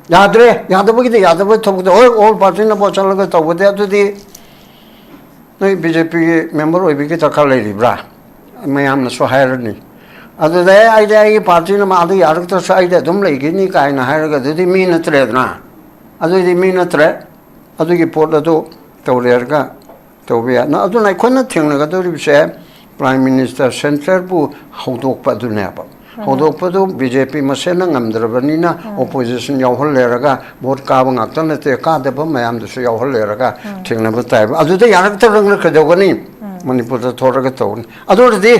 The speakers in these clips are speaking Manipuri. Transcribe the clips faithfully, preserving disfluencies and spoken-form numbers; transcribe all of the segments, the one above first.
ꯌꯥꯗ꯭ꯔꯦ, ꯌꯥꯗꯕꯒꯤꯗꯤ ꯌꯥꯗꯕ ꯊꯕꯛꯇ ꯍꯣꯏ ꯑꯣꯜ ꯄꯥꯔꯇꯤꯅ ꯚꯣꯠ ꯆꯠꯂꯒ ꯇꯧꯕꯗꯤ ꯑꯗꯨꯗꯤ ꯅꯣꯏ ꯕꯤ ꯖꯦ ꯄꯤꯒꯤ ꯃꯦꯝꯕꯔ ꯑꯣꯏꯕꯒꯤ ꯗꯔꯀꯥꯔ ꯂꯩꯔꯤꯕ꯭ꯔꯥ? ꯃꯌꯥꯝꯅꯁꯨ ꯍꯥꯏꯔꯅꯤ꯫ ꯑꯗꯨꯗ "ꯑꯦ, ꯑꯩꯗꯤ ꯑꯩꯒꯤ ꯄꯥꯔꯇꯤꯅ ꯃꯥꯗꯤ ꯌꯥꯔꯛꯇ꯭ꯔꯁꯨ ꯑꯩꯗꯤ ꯑꯗꯨꯝ ꯂꯩꯈꯤꯅꯤ" ꯀꯥꯏꯅ ꯍꯥꯏꯔꯒ ꯑꯗꯨꯗꯤ ꯃꯤ ꯅꯠꯇ꯭ꯔꯦꯗꯅ꯫ ꯑꯗꯨꯏꯗꯤ ꯃꯤ ꯅꯠꯇ꯭ꯔꯦ꯫ ꯑꯗꯨꯒꯤ ꯄꯣꯠ ꯑꯗꯨ ꯇꯧꯔꯦꯔꯒ ꯇꯧꯕ ꯌꯥꯏ꯫ ꯅ-, ꯑꯗꯨꯅ ꯑꯩꯈꯣꯏꯅ ꯊꯦꯡꯅꯒꯗꯧꯔꯤꯕꯁꯦ ꯄ꯭ꯔꯥꯏꯝ ꯃꯤꯅꯤꯁꯇꯔ ꯁꯦꯟꯇꯔꯕꯨ ꯍꯧꯗꯣꯛꯄ ꯑꯗꯨꯅꯦꯕ꯫ ꯍꯧꯗꯣꯛꯄꯗꯨ ꯕꯤ ꯖꯦ ꯄꯤ ꯃꯁꯦꯟꯅ ꯉꯝꯗ꯭ꯔꯕꯅꯤꯅ ꯑꯣꯄꯣꯖꯤꯁꯟ ꯌꯥꯎꯍꯜꯂꯦꯔꯒ ꯚꯣꯠ ꯀꯥꯕ ꯉꯥꯛꯇ ꯅꯠꯇꯦ, ꯀꯥꯗꯕ ꯃꯌꯥꯝꯗꯨꯁꯨ ꯌꯥꯎꯍꯜꯂꯦꯔꯒ ꯊꯦꯡꯅꯕ ꯇꯥꯏꯕ꯫ ꯑꯗꯨꯗ ꯌꯥꯔꯛꯇ꯭ꯔꯒꯅ ꯀꯩꯗꯧꯒꯅꯤ? ꯃꯅꯤꯄꯨꯔꯗ ꯊꯣꯔꯒ ꯇꯧꯅꯤ꯫ ꯑꯗꯨ ꯑꯣꯏꯔꯗꯤ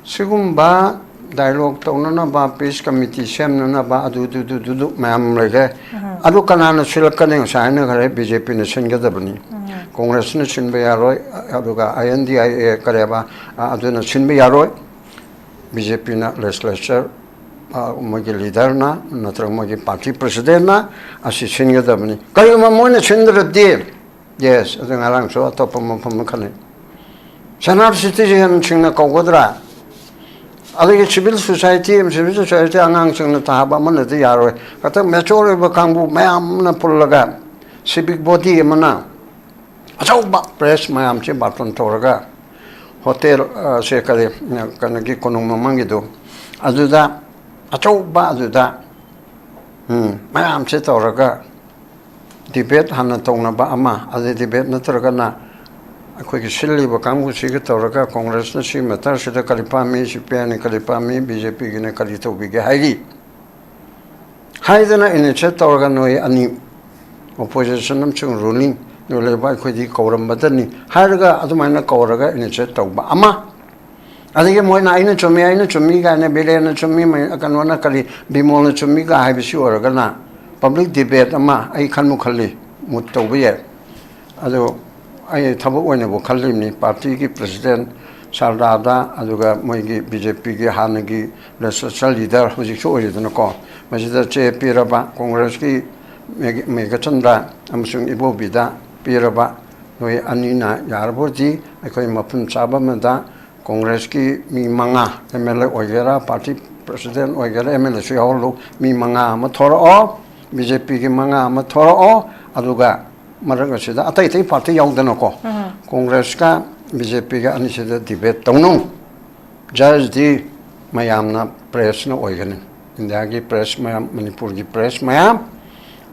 ꯁꯤꯒꯨꯝꯕ ꯗꯥꯏꯂꯣꯒ ꯇꯧꯅꯅꯕ, ꯄꯤꯁ ꯀꯃꯤꯇꯤ ꯁꯦꯝꯅꯅꯕ, ꯑꯗꯨ, ꯑꯗꯨ, ꯑꯗꯨ, ꯑꯗꯨ, ꯑꯗꯨ ꯃꯌꯥꯝ ꯂꯩꯔꯦ꯫ ꯑꯗꯨ ꯀꯅꯥꯅ ꯁꯤꯜꯂꯛꯀꯅꯤ? ꯉꯁꯥꯏ ꯍꯥꯏꯅꯈ꯭ꯔꯦ, ꯕꯤ ꯖꯦ ꯄꯤꯅ ꯁꯤꯟꯒꯗꯕꯅꯤ꯫ ꯀꯣꯡꯒ꯭ꯔꯦꯁꯅ ꯁꯤꯟꯕ ꯌꯥꯔꯣꯏ, ꯑꯗꯨꯒ ꯑꯥꯏ ꯑꯦꯟ ꯗꯤ ꯑꯥꯏ ꯑꯦ ꯀꯔꯤꯕ, ꯑ, ꯑꯗꯨꯅ ꯁꯤꯟꯕ ꯌꯥꯔꯣꯏ꯫ ꯕꯤ ꯖꯦ ꯄꯤꯅ ꯂꯦꯖꯤꯁꯂꯦꯆꯔ, ꯑ, ꯃꯣꯏꯒꯤ ꯂꯤꯗꯔꯅ ꯅꯠꯇ꯭ꯔꯒ ꯃꯣꯏꯒꯤ ꯄꯥꯔꯇꯤ ꯄ꯭ꯔꯁꯤꯗꯦꯟꯅ ꯑꯁꯤ ꯁꯤꯟꯒꯗꯕꯅꯤ꯫ ꯀꯔꯤꯒꯨꯝꯕ ꯃꯣꯏꯅ ꯁꯤꯟꯗ꯭ꯔꯗꯤ, ꯌꯦꯁ, ꯑꯗꯨ ꯉꯔꯥꯡꯁꯨ ꯑꯇꯣꯞꯄ ꯃꯐꯝ ꯑꯃ ꯈꯟꯅꯩ꯫ ꯁꯦꯅꯥꯞ ꯁꯤꯇꯤꯖꯦꯟꯁꯤꯡꯅ ꯀꯧꯒꯗ꯭ꯔꯥ? ꯑꯗꯒꯤ ꯁꯤꯚꯤꯜ ꯁꯣꯁꯥꯏꯇꯤ, ꯁꯤꯚꯤꯜ ꯁꯣꯁꯥꯏꯇꯤ ꯑꯉꯥꯡꯁꯤꯡꯅ ꯊꯥꯕ ꯑꯃꯅꯗꯤ ꯌꯥꯔꯣꯏ꯫ ꯈꯛꯇꯪ ꯃꯦꯆꯣꯔ ꯑꯣꯏꯕ ꯀꯥꯡꯕꯨ ꯃꯌꯥꯝ ꯑꯃꯅ ꯄꯨꯜꯂꯒ ꯁꯤꯚꯤꯛ ꯕꯣꯗꯤ ꯑꯃꯅ ꯑꯆꯧꯕ ꯄ꯭ꯔꯦꯁ ꯃꯌꯥꯝꯁꯦ ꯕꯥꯔꯇꯣꯟ ꯇꯧꯔꯒ ꯍꯣꯇꯦꯜ, ꯑ, ꯁꯦ ꯀꯔꯤ, ꯀꯩꯅꯣꯒꯤ ꯀꯣꯅꯨꯡ ꯃꯃꯥꯡꯒꯤꯗꯣ, ꯑꯗꯨꯗ ꯑꯆꯧꯕ ꯑꯗꯨꯗ, ꯎꯝ, ꯃꯌꯥꯝꯁꯦ ꯇꯧꯔꯒ ꯗꯤꯕꯦꯠ ꯍꯥꯟꯅ ꯇꯧꯅꯕ ꯑꯃ, ꯑꯗꯩ ꯗꯤꯕꯦꯠ ꯅꯠꯇ꯭ꯔꯒꯅ ꯑꯩꯈꯣꯏꯒꯤ ꯁꯤꯜꯂꯤꯕ ꯀꯥꯡꯕꯨꯁꯤꯒ ꯇꯧꯔꯒ ꯀꯣꯡꯒ꯭ꯔꯦꯁꯅ ꯁꯤ ꯃꯦꯇꯔꯁꯤꯗ ꯀꯔꯤ ꯄꯥꯝꯃꯤ, ꯁꯤ ꯄꯤ ꯑꯥꯏꯅ ꯀꯔꯤ ꯄꯥꯝꯃꯤ, ꯕꯤ ꯖꯦ ꯄꯤꯒꯤꯅ ꯀꯔꯤ ꯇꯧꯕꯤꯒꯦ ꯍꯥꯏꯔꯤ ꯍꯥꯏꯗꯅ ꯏꯅꯤꯁꯤꯌꯦꯠ ꯇꯧꯔꯒ ꯅꯣꯏ ꯑꯅꯤ ꯑꯣꯄꯣꯖꯤꯁꯟ ꯑꯃꯁꯨꯡ ꯔꯨꯂꯤꯡ ꯅꯣꯏ ꯂꯩꯕ ꯑꯩꯈꯣꯏꯗꯤ ꯀꯧꯔꯝꯕꯗꯅꯤ ꯍꯥꯏꯔꯒ ꯑꯗꯨꯃꯥꯏꯅ ꯀꯧꯔꯒ ꯏꯅꯤꯁꯤꯌꯦꯠ ꯇꯧꯕ ꯑꯃ꯫ ꯑꯗꯒꯤ ꯃꯣꯏꯅ "ꯑꯩꯅ ꯆꯨꯝꯃꯤ, ꯑꯩꯅ ꯆꯨꯝꯃꯤ" ꯀꯥꯏꯅ, ꯕꯤꯔꯦꯟꯅ ꯆꯨꯝꯃꯤ, ꯃꯩ-, ꯀꯩꯅꯣꯅ ꯀꯔꯤ, ꯕꯤꯃꯣꯜꯅ ꯆꯨꯝꯃꯤ ꯀꯥ ꯍꯥꯏꯕꯁꯤ ꯑꯣꯏꯔꯒꯅ ꯄꯕ꯭ꯂꯤꯛ ꯗꯤꯕꯦꯠ ꯑꯃ ꯑꯩ ꯈꯟꯕꯨ ꯈꯜꯂꯤ, ꯃꯨꯠ ꯇꯧꯕ ꯌꯥꯏ꯫ ꯑꯗꯨ ꯑꯩ ꯊꯕꯛ ꯑꯣꯏꯅꯕꯨ ꯈꯜꯂꯤꯕꯅꯤ꯫ ꯄꯥꯔꯇꯤꯒꯤ ꯄ꯭ꯔꯁꯤꯗꯦꯟ ꯁꯥꯔꯗꯥꯗ, ꯑꯗꯨꯒ ꯃꯣꯏꯒꯤ ꯕꯤ ꯖꯦ ꯄꯤꯒꯤ ꯍꯥꯟꯅꯒꯤ ꯂꯦꯖꯤꯁꯂꯦꯆꯔ ꯂꯤꯗꯔ ꯍꯧꯖꯤꯛꯁꯨ ꯑꯣꯏꯔꯤꯗꯅꯀꯣ, ꯃꯁꯤꯗ ꯆꯦ ꯄꯤꯔꯕ, ꯀꯣꯡꯒ꯭ꯔꯦꯁꯀꯤ ꯃꯦꯘ-, ꯃꯦꯘꯆꯟꯗ꯭ꯔ ꯑꯃꯁꯨꯡ ꯏꯕꯣꯕꯤꯗ ꯄꯤꯔꯕ, ꯅꯣꯏ ꯑꯅꯤꯅ ꯌꯥꯔꯕ ꯑꯣꯏꯗꯤ ꯑꯩꯈꯣꯏ ꯃꯐꯝ ꯆꯥꯕ ꯑꯃꯗ ꯀꯣꯡꯒ꯭ꯔꯦꯁꯀꯤ ꯃꯤ ꯃꯉꯥ, ꯑꯦꯝ ꯑꯦꯜ ꯑꯦ ꯑꯣꯏꯒꯦꯔꯥ, ꯄꯥꯔꯇꯤ ꯄ꯭ꯔꯁꯤꯗꯦꯟ ꯑꯣꯏꯒꯦꯔꯥ, ꯑꯦꯝ ꯑꯦꯜ ꯑꯦꯁꯨ ꯌꯥꯎꯍꯜꯂꯨ, ꯃꯤ ꯃꯉꯥ ꯑꯃ ꯊꯣꯔꯛꯑꯣ꯫ ꯕꯤ ꯖꯦ ꯄꯤꯒꯤ ꯃꯉꯥ ꯑꯃ ꯊꯣꯔꯛꯑꯣ, ꯑꯗꯨꯒ ꯃꯔꯛ ꯑꯁꯤꯗ ꯑꯇꯩ ꯑꯇꯩ ꯄꯥꯔꯇꯤ ꯌꯥꯎꯗꯅꯀꯣ, ꯀꯣꯡꯒ꯭ꯔꯦꯁꯀ ꯕꯤ ꯖꯦ ꯄꯤꯒ ꯑꯅꯤꯁꯤꯗ ꯗꯤꯕꯦꯠ ꯇꯧꯅꯧ꯫ ꯖꯖꯇꯤ ꯃꯌꯥꯝꯅ, ꯄ꯭ꯔꯦꯁꯅ ꯑꯣꯏꯒꯅꯤ꯫ ꯏꯟꯗꯤꯌꯥꯒꯤ ꯄ꯭ꯔꯦꯁ ꯃꯌꯥꯝ, ꯃꯅꯤꯄꯨꯔꯒꯤ ꯄ꯭ꯔꯦꯁ ꯃꯌꯥꯝ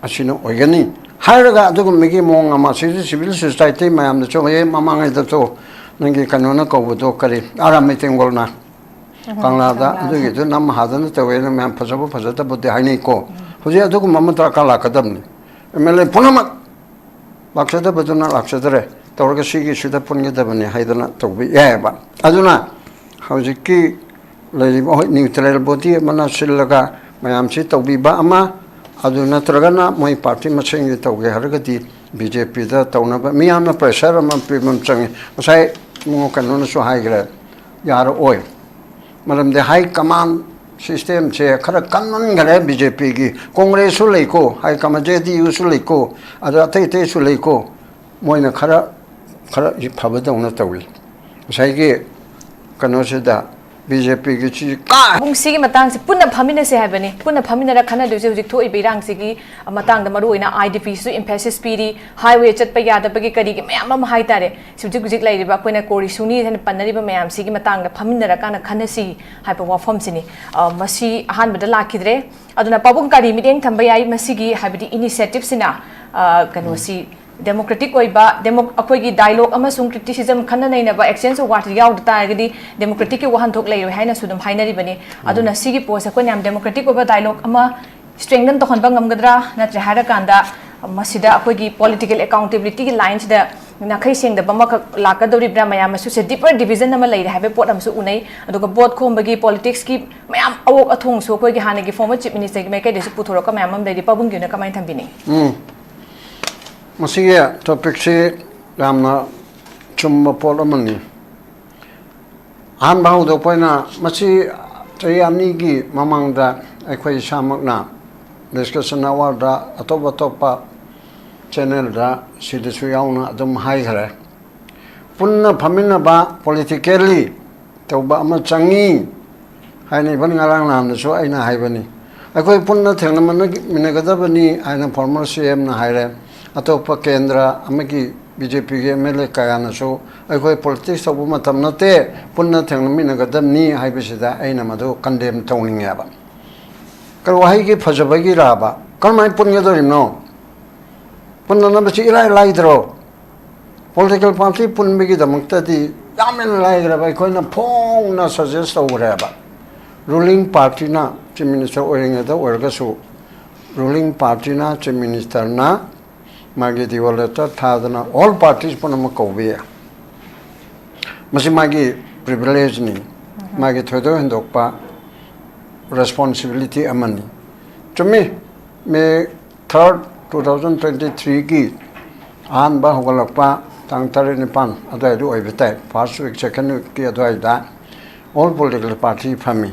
ꯑꯁꯤꯅ ꯑꯣꯏꯒꯅꯤ ꯍꯥꯏꯔꯒ, ꯑꯗꯨꯒꯨꯝꯕꯒꯤ ꯃꯑꯣꯡ ꯑꯃ, ꯁꯤꯗ ꯁꯤꯚꯤꯜ ꯁꯣꯁꯥꯏꯇꯤ ꯃꯌꯥꯝꯗꯁꯨ, ꯍꯌꯦꯡ ꯃꯃꯥꯡꯉꯩꯗꯁꯨ ꯅꯪꯒꯤ ꯀꯩꯅꯣꯅ ꯀꯧꯕꯗꯣ ꯀꯔꯤ, ꯑꯥꯔ ꯔꯥꯃꯩ ꯇꯦꯡꯒꯣꯜꯅ ꯀꯪꯂꯥꯗ ꯑꯗꯨꯒꯤꯗꯨ ꯅꯝ ꯍꯥꯗꯅ ꯇꯧꯋꯦꯅ ꯃꯌꯥꯝ ꯐꯖꯕ ꯐꯖꯗꯕꯗꯤ ꯍꯥꯏꯅꯩꯀꯣ꯫ ꯍꯧꯖꯤꯛ ꯑꯗꯨꯒꯨꯝꯕ ꯑꯃ ꯗꯔꯀꯥꯔ ꯂꯥꯛꯀꯗꯕꯅꯤ꯫ ꯑꯦꯝ ꯑꯦꯜ ꯑꯦ ꯄꯨꯝꯅꯃꯛ ꯂꯥꯛꯆꯗꯕꯗꯨꯅ ꯂꯥꯛꯆꯗ꯭ꯔꯦ ꯇꯧꯔꯒ ꯁꯤꯒꯤꯁꯤꯗ ꯄꯨꯟꯒꯗꯕꯅꯤ ꯍꯥꯏꯗꯅ ꯇꯧꯕ ꯌꯥꯏꯑꯕ꯫ ꯑꯗꯨꯅ ꯍꯧꯖꯤꯛꯀꯤ ꯂꯩꯔꯤꯕ, ꯍꯣꯏ, ꯅ꯭ꯌꯨꯇ꯭ꯔꯦꯜ ꯕꯣꯗꯤ ꯑꯃꯅ ꯁꯤꯜꯂꯒ ꯃꯌꯥꯝꯁꯤ ꯇꯧꯕꯤꯕ ꯑꯃ, ꯑꯗꯨ ꯅꯠꯇ꯭ꯔꯒꯅ ꯃꯣꯏ ꯄꯥꯔꯇꯤ ꯃꯁꯦꯟꯒꯤ ꯇꯧꯒꯦ ꯍꯥꯏꯔꯒꯗꯤ ꯕꯤ ꯖꯦ ꯄꯤꯗ ꯇꯧꯅꯕ, ꯃꯤꯌꯥꯝꯅ ꯄ꯭ꯔꯦꯁꯔ ꯑꯃ ꯄꯤꯕ ꯑꯃ ꯆꯪꯉꯤ꯫ ꯉꯁꯥꯏ ꯏꯕꯨꯡꯉꯣ ꯀꯩꯅꯣꯅꯁꯨ ꯍꯥꯏꯈ꯭ꯔꯦ, ꯌꯥꯔꯛꯑꯣꯏ꯫ ꯃꯔꯝꯗꯤ ꯍꯥꯏ ꯀꯃꯥꯟ ꯁꯤꯁꯇꯦꯝꯁꯦ ꯈꯔ ꯀꯟꯃꯟꯈꯔꯦ ꯕꯤ ꯖꯦ ꯄꯤꯒꯤ꯫ ꯀꯣꯡꯒ꯭ꯔꯦꯁꯁꯨ ꯂꯩꯀꯣ, ꯍꯥꯏ ꯀꯃꯥꯟ ꯖꯦ ꯗꯤ ꯌꯨꯁꯨ ꯂꯩꯀꯣ, ꯑꯗ ꯑꯇꯩ ꯑꯇꯩꯁꯨ ꯂꯩꯀꯣ꯫ ꯃꯣꯏꯅ ꯈꯔ, ꯈꯔ ꯐꯕꯗꯧꯅ ꯇꯧꯏ꯫ ꯉꯁꯥꯏꯒꯤ ꯀꯩꯅꯣꯁꯤꯗ ꯕꯤ ꯖꯦ ꯄꯤꯒꯤ ꯁꯤ ꯀꯥ ꯄꯨꯡꯁꯤꯒꯤ ꯃꯇꯥꯡꯁꯤ ꯄꯨꯟꯅ ꯐꯝꯃꯤꯟꯅꯁꯦ ꯍꯥꯏꯕꯅꯤ꯫ ꯄꯨꯟꯅ ꯐꯝꯃꯤꯟꯅꯔ ꯈꯟꯅꯗꯣꯏꯁꯦ ꯍꯧꯖꯤꯛ ꯊꯣꯛꯏꯕ ꯏꯔꯥꯡꯁꯤꯒꯤ ꯃꯇꯥꯡꯗ ꯃꯔꯨꯑꯣꯏꯅ ꯑꯥꯏ ꯗꯤ ꯄꯤꯁꯨ emphasis ꯄꯤꯔꯤ, ꯍꯥꯏꯋꯦ ꯆꯠꯄ ꯌꯥꯗꯕꯒꯤ ꯀꯔꯤꯒꯤ ꯃꯌꯥꯝ ꯑꯃ ꯍꯥꯏꯇꯥꯔꯦ꯫ ꯍꯧꯖꯤꯛ ꯍꯧꯖꯤꯛ ꯂꯩꯔꯤꯕ ꯑꯩꯈꯣꯏꯅ core issue ꯅꯤ ꯍꯥꯏꯅ ꯄꯟꯅꯔꯤꯕ ꯃꯌꯥꯝꯁꯤꯒꯤ ꯃꯇꯥꯡꯗ ꯐꯝꯃꯤꯟꯅꯔꯀꯥꯟꯗ ꯈꯟꯅꯁꯤ ꯍꯥꯏꯕ ꯋꯥꯐꯝꯁꯤꯅꯤ꯫ ꯑ, ꯃꯁꯤ ꯑꯍꯥꯟꯕꯗ ꯂꯥꯛꯈꯤꯗ꯭ꯔꯦ꯫ ꯑꯗꯨꯅ ꯄꯥꯕꯨꯡ ꯀꯔꯤ ꯃꯤꯠꯌꯦꯡ ꯊꯝꯕ ꯌꯥꯏ ꯃꯁꯤꯒꯤ, ꯍꯥꯏꯕꯗꯤ initiative ꯁꯤꯅ, ꯑ, ꯀꯩꯅꯣꯁꯤ democratic ꯑꯣꯏꯕ, demo-, ꯑꯩꯈꯣꯏꯒꯤ dialogue ꯑꯃꯁꯨꯡ criticism, ꯈꯟꯅ ꯅꯩꯅꯕ, exchange of word ꯌꯥꯎꯗ ꯇꯥꯔꯒꯗꯤ democratic ꯀꯤ ꯋꯥꯍꯟꯊꯣꯛ ꯂꯩꯔꯣꯏ ꯍꯥꯏꯅꯁꯨ ꯑꯗꯨꯝ ꯍꯥꯏꯅꯔꯤꯕꯅꯤ꯫ ꯑꯗꯨꯅ ꯁꯤꯒꯤ ꯄꯣꯠꯁꯦ ꯑꯩꯈꯣꯏꯅ ꯌꯥꯝ democratic ꯑꯣꯏꯕ dialogue ꯑꯃ strengthen ꯇꯧꯍꯟꯕ ꯉꯝꯒꯗ꯭ꯔꯥ? ꯅꯠꯇ꯭ꯔꯦ ꯍꯥꯏꯔꯀꯥꯟꯗ ꯃꯁꯤꯗ ꯑꯩꯈꯣꯏꯒꯤ political accountability ꯒꯤ line ꯁꯤꯗ ꯅꯥꯈꯩ ꯁꯦꯡꯗꯕ ꯑꯃꯈꯛ ꯂꯥꯛꯀꯗꯧꯔꯤꯕ꯭ꯔꯥ? ꯃꯌꯥꯝ ꯑꯁꯤꯁꯦ deeper division ꯑꯃ ꯂꯩꯔꯦ ꯍꯥꯏꯕꯒꯤ ꯄꯣꯠ ꯑꯃꯁꯨ ꯎꯅꯩ꯫ ꯑꯗꯨꯒ vote ꯈꯣꯝꯕꯒꯤ politics ꯀꯤ ꯃꯌꯥꯝ ꯑꯋꯣꯛ ꯑꯊꯣꯡꯁꯨ ꯑꯩꯈꯣꯏꯒꯤ ꯍꯥꯟꯅꯒꯤ former chief minister ꯒꯤ ꯃꯥꯏꯀꯩꯗꯒꯤꯁꯨ ꯄꯨꯊꯣꯔꯛꯄ ꯃꯌꯥꯝ ꯑꯃ ꯂꯩꯔꯤ꯫ ꯄꯥꯕꯨꯡꯒꯤ ꯑꯣꯏꯅ ꯀꯃꯥꯏꯅ ꯊꯝꯕꯤꯅꯤꯡꯉꯤ? ꯎꯝ꯫ ꯃꯁꯤꯒꯤ topic ꯁꯤ ꯌꯥꯝꯅ ꯆꯨꯝꯕ ꯄꯣꯠ ꯑꯃꯅꯤ꯫ ꯑꯍꯥꯟꯕ ꯍꯧꯗꯣꯛꯄ ꯑꯣꯏꯅ, ꯃꯁꯤ ꯆꯍꯤ ꯑꯅꯤꯒꯤ ꯃꯃꯥꯡꯗ ꯑꯩꯈꯣꯏ ꯏꯁꯥꯃꯛꯅ discussion hour ꯗ ꯑꯇꯣꯞ ꯑꯇꯣꯞꯄ channel ꯗ ꯁꯤꯗꯁꯨ ꯌꯥꯎꯅ ꯑꯗꯨꯝ ꯍꯥꯏꯈ꯭ꯔꯦ꯫ ꯄꯨꯟꯅ ꯐꯝꯃꯤꯟꯅꯕ, politically ꯇꯧꯕ ꯑꯃ ꯆꯪꯉꯤ ꯍꯥꯏꯅ even ꯉꯔꯥꯡ ꯅꯍꯥꯟꯗꯁꯨ ꯑꯩꯅ ꯍꯥꯏꯕꯅꯤ꯫ ꯑꯩꯈꯣꯏ ꯄꯨꯟꯅ ꯊꯦꯡꯅꯃꯤꯟꯅꯒꯗꯕꯅꯤ ꯍꯥꯏꯅ former C M ꯅ ꯍꯥꯏꯔꯦ꯫ ꯑꯇꯣꯞꯄ ꯀꯦꯟꯗ꯭ꯔ ꯑꯃꯒꯤ B J P ꯒꯤ M L A ꯀꯌꯥꯅꯁꯨ ꯑꯩꯈꯣꯏ politics ꯇꯧꯕ ꯃꯇꯝ ꯅꯠꯇꯦ, ꯄꯨꯟꯅ ꯊꯦꯡꯅꯃꯤꯟꯅꯒꯗꯕꯅꯤ ꯍꯥꯏꯕꯁꯤꯗ ꯑꯩꯅ ꯃꯗꯨ condemn ꯇꯧꯅꯤꯡꯉꯦꯕ꯫ ꯀꯔꯤ ꯋꯥꯍꯩꯒꯤ ꯐꯖꯕꯒꯤꯔꯕ? ꯀꯔꯝꯍꯥꯏꯅ ꯄꯨꯟꯒꯗꯧꯔꯤꯕꯅꯣ? ꯄꯨꯟꯅꯅꯕꯁꯤ ꯏꯔꯥꯏ ꯂꯥꯏꯗ꯭ꯔꯣ? Political party ꯄꯨꯟꯕꯒꯤꯗꯃꯛꯇꯗꯤ ꯌꯥꯝꯅ ꯂꯥꯏꯈ꯭ꯔꯕ, ꯑꯩꯈꯣꯏꯅ ꯐꯣꯡꯅ suggest ꯇꯧꯈ꯭ꯔꯦꯕ꯫ Ruling party ꯅ Chief Minister ꯑꯣꯏꯔꯤꯉꯩꯗ ꯑꯣꯏꯔꯒꯁꯨ, ruling party ꯅ Chief Minister ꯅ ꯃꯥꯒꯤ demand letter ꯊꯥꯗꯅ all parties ꯄꯨꯝꯅꯃꯛ ꯀꯧꯕ ꯌꯥꯏ꯫ ꯃꯁꯤ ꯃꯥꯒꯤ privilege ꯅꯤ, ꯃꯥꯒꯤ ꯊꯣꯏꯗꯣꯛ ꯍꯦꯟꯗꯣꯛꯄ responsibility ꯑꯃꯅꯤ꯫ ꯆꯨꯝꯃꯤ, May third, two thousand twenty three ꯒꯤ ꯑꯍꯥꯟꯕ ꯍꯧꯒꯠꯂꯛꯄ ꯇꯥꯡ ꯇꯔꯦꯠ ꯅꯤꯄꯥꯟ ꯑꯗꯨꯋꯥꯏꯗ ꯑꯣꯏꯕ ꯇꯥꯏ, first week, second week ꯀꯤ ꯑꯗꯨꯋꯥꯏꯗ all political party ꯐꯝꯃꯤ꯫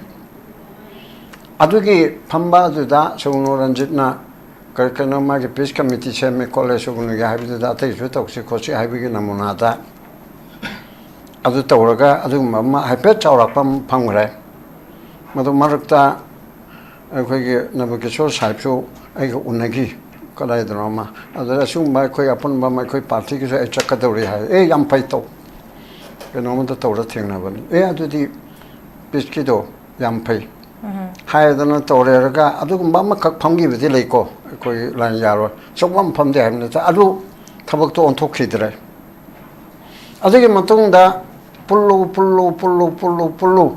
ꯑꯗꯨꯒꯤ ꯐꯝꯕ ꯑꯗꯨꯗ ꯁꯨꯒꯨꯅꯨ ꯔꯟꯖꯤꯠꯅ ꯀꯔꯤ ꯀꯩꯅꯣ ꯃꯥꯒꯤ peace committee ꯁꯦꯝꯃꯦ ꯈꯣꯠꯂꯦ ꯁꯨꯒꯨꯅꯨꯒꯤ ꯍꯥꯏꯕꯗꯨꯗ ꯑꯇꯩꯁꯨ ꯇꯧꯁꯤ ꯈꯣꯠꯁꯤ ꯍꯥꯏꯕꯒꯤ ꯅꯃꯨꯅꯥꯗ ꯑꯗꯨ ꯇꯧꯔꯒ ꯑꯗꯨꯒꯨꯝꯕ ꯑꯃ ꯍꯥꯏꯐꯦꯠ ꯆꯥꯎꯔꯥꯛꯄ ꯑꯃ ꯐꯪꯈ꯭ꯔꯦ꯫ ꯃꯗꯨ ꯃꯔꯛꯇ ꯑꯩꯈꯣꯏꯒꯤ ꯅꯕꯀꯤꯁꯣꯔ ꯁꯥꯍꯦꯕꯁꯨ ꯑꯩꯒ ꯎꯅꯈꯤ ꯀꯗꯥꯏꯗꯅꯣ ꯑꯃ꯫ ꯑꯗꯨꯗ ꯑꯁꯤꯒꯨꯝꯕ ꯑꯩꯈꯣꯏ ꯑꯄꯨꯟꯕ ꯑꯃ ꯑꯩꯈꯣꯏ party ꯒꯤꯁꯨ ꯑꯩ ꯆꯠꯀꯗꯧꯔꯤ ꯍꯥꯏ꯫ ꯑꯦ, ꯌꯥꯝ ꯐꯩ, ꯇꯧ, ꯀꯩꯅꯣꯝꯃꯗ ꯇꯧꯔ ꯊꯦꯡꯅꯕꯅꯤ꯫ ꯑꯦ, ꯑꯗꯨꯗꯤ peace ꯀꯤꯗꯣ ꯌꯥꯝ ꯐꯩ ꯍꯥꯏꯗꯅ ꯇꯧꯔꯦꯔꯒ ꯑꯗꯨꯒꯨꯝꯕ ꯑꯃꯈꯛ ꯐꯝꯈꯤꯕꯗꯤ ꯂꯩꯀꯣ, ꯑꯩꯈꯣꯏ line ꯌꯥꯔꯣꯏ, ꯁꯨꯛꯐꯝ ꯐꯝꯗꯦ ꯍꯥꯏꯕ ꯅꯠꯇꯦ꯫ ꯑꯗꯨ ꯊꯕꯛꯇꯣ ꯑꯣꯟꯊꯣꯛꯈꯤꯗ꯭ꯔꯦ꯫ ꯑꯗꯨꯒꯤ ꯃꯇꯨꯡꯗ ꯄꯨꯜꯂꯨ, ꯄꯨꯜꯂꯨ, ꯄꯨꯜꯂꯨ, ꯄꯨꯜꯂꯨ, ꯄꯨꯜꯂꯨ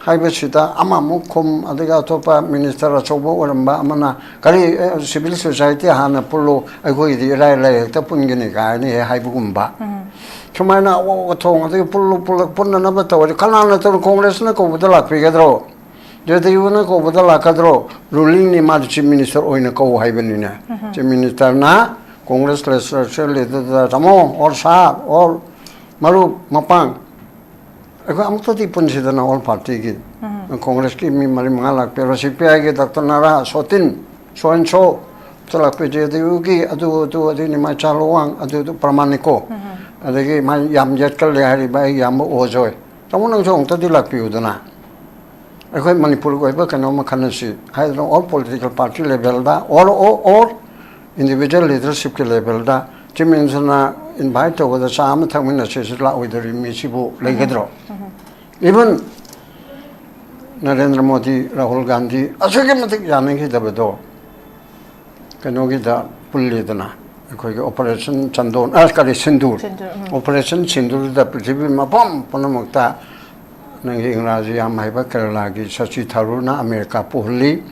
ꯍꯥꯏꯕꯁꯤꯗ ꯑꯃꯃꯨꯛ ꯈꯨꯝ, ꯑꯗꯨꯒ ꯑꯇꯣꯞꯄ minister ꯑꯆꯧꯕ ꯑꯣꯏꯔꯝꯕ ꯑꯃꯅ, "ꯀꯔꯤ, ꯑꯦ, civil society ꯍꯥꯟꯅ ꯄꯨꯜꯂꯨ, ꯑꯩꯈꯣꯏꯒꯤꯗꯤ ꯏꯔꯥꯏ ꯂꯥꯏ ꯍꯦꯛꯇ ꯄꯨꯟꯒꯅꯤ" ꯀꯥꯏꯅ ꯍꯦꯛ ꯍꯥꯏꯕꯒꯨꯝꯕ꯫ ꯁꯨꯃꯥꯏꯅ ꯑꯋꯥ ꯑꯊꯣꯡ ꯑꯗꯒꯤ ꯄꯨꯜꯂꯨ, ꯄꯨꯜꯂ-, ꯄꯨꯟꯅꯅꯕ ꯇꯧꯔꯗꯤ ꯀꯅꯥꯅ ꯇꯧꯔ Congress ꯅ ꯀꯧꯕꯗ ꯂꯥꯛꯄꯤꯒꯗ꯭ꯔꯣ? J D U ꯅ ꯀꯧꯕꯗ ꯂꯥꯛꯀꯗ꯭ꯔꯣ? Ruling ꯅꯤ, ꯃꯥꯗꯤ Chief Minister ꯑꯣꯏꯅ ꯀꯧ ꯍꯥꯏꯕꯅꯤꯅꯦ꯫ Chief Minister ꯅ Congress legislature leader ꯗ, "ꯇꯥꯃꯣ, or sir, or ꯃꯔꯨꯞ, ꯃꯄꯥꯡ, ꯑꯩꯈꯣꯏ ꯑꯃꯨꯛꯇꯗꯤ ꯄꯨꯟꯁꯤꯗꯅ all party ꯒꯤ꯫ Congress ꯀꯤ ꯃꯤ ꯃꯔꯤ ꯃꯉꯥ ꯂꯥꯛꯄꯤꯔꯣ, C P I ꯒꯤ Doctor ꯅꯔꯥ, ꯁꯣꯇꯤꯟ, so and so, ꯑꯝꯇ ꯂꯥꯛꯄꯤꯌꯨ, J D U ꯒꯤ ꯑꯗꯨ, ꯑꯗꯨ, ꯑꯗꯨ ꯅꯤꯃꯥꯏ ꯆꯥ ꯂꯨꯋꯥꯡ, ꯑꯗꯨ, ꯑꯗꯨ ꯄ꯭ꯔꯃꯥꯟꯅꯤꯀꯣ꯫ ꯑꯗꯒꯤ ꯃꯥ ꯌꯥꯝ ꯌꯦꯠꯀꯜꯂꯦ ꯍꯥꯏꯔꯤꯕ ꯑꯩ ꯏꯌꯥꯝꯕ ꯑꯣꯖꯣꯏ꯫ ꯇꯥꯃꯣ, ꯅꯪꯁꯨ ꯑꯃꯨꯛꯇꯗꯤ ꯂꯥꯛꯄꯤꯌꯨꯗꯅ"꯫ ꯑꯩꯈꯣꯏ ꯃꯅꯤꯄꯨꯔꯒꯤ ꯑꯣꯏꯕ ꯀꯩꯅꯣꯝꯃ ꯈꯟꯅꯁꯤ ꯍꯥꯏꯗꯅ, all political party levelꯗ, or, or, or individual leadershipꯀꯤ levelꯗ Chief Ministerꯅ invite ꯇꯧꯕꯗ ꯆꯥ ꯑꯃ ꯊꯛꯃꯤꯟꯅꯁꯦꯁꯨ ꯂꯥꯛꯑꯣꯏꯗꯧꯔꯤ ꯃꯤꯁꯤꯕꯨ ꯂꯩꯒꯗ꯭ꯔꯣ? Even ꯅꯔꯦꯟꯗ꯭ꯔ ꯃꯣꯗꯤ, ꯔꯥꯍꯨꯜ ꯒꯥꯟꯙꯤ ꯑꯁꯨꯛꯀꯤ ꯃꯇꯤꯛ ꯌꯥꯅꯈꯤꯗꯕꯗꯣ ꯀꯩꯅꯣꯒꯤꯗ ꯄꯨꯜꯂꯤꯗꯅ, ꯑꯩꯈꯣꯏꯒꯤ Operation ꯆꯟꯗꯣꯟ, ꯑ, ꯀꯔꯤ, ꯁꯤꯟꯗꯨꯔ꯫ ꯁꯤꯟꯗꯨꯔ, ꯎꯝ꯫ Operation ꯁꯤꯟꯗꯨꯔꯗ ꯄ꯭ꯔꯤꯊꯤꯕꯤ ꯃꯐꯝ ꯄꯨꯝꯅꯃꯛꯇ ꯅꯪꯒꯤ ꯏꯪꯒ꯭ꯔꯥꯖꯤ ꯌꯥꯝ ꯍꯩꯕ ꯀꯦꯔꯂꯥꯒꯤ ꯁꯆꯤ ꯊꯔꯨꯔꯅ ꯑꯃꯦꯔꯤꯀꯥ ꯄꯨꯍꯜꯂꯤ꯫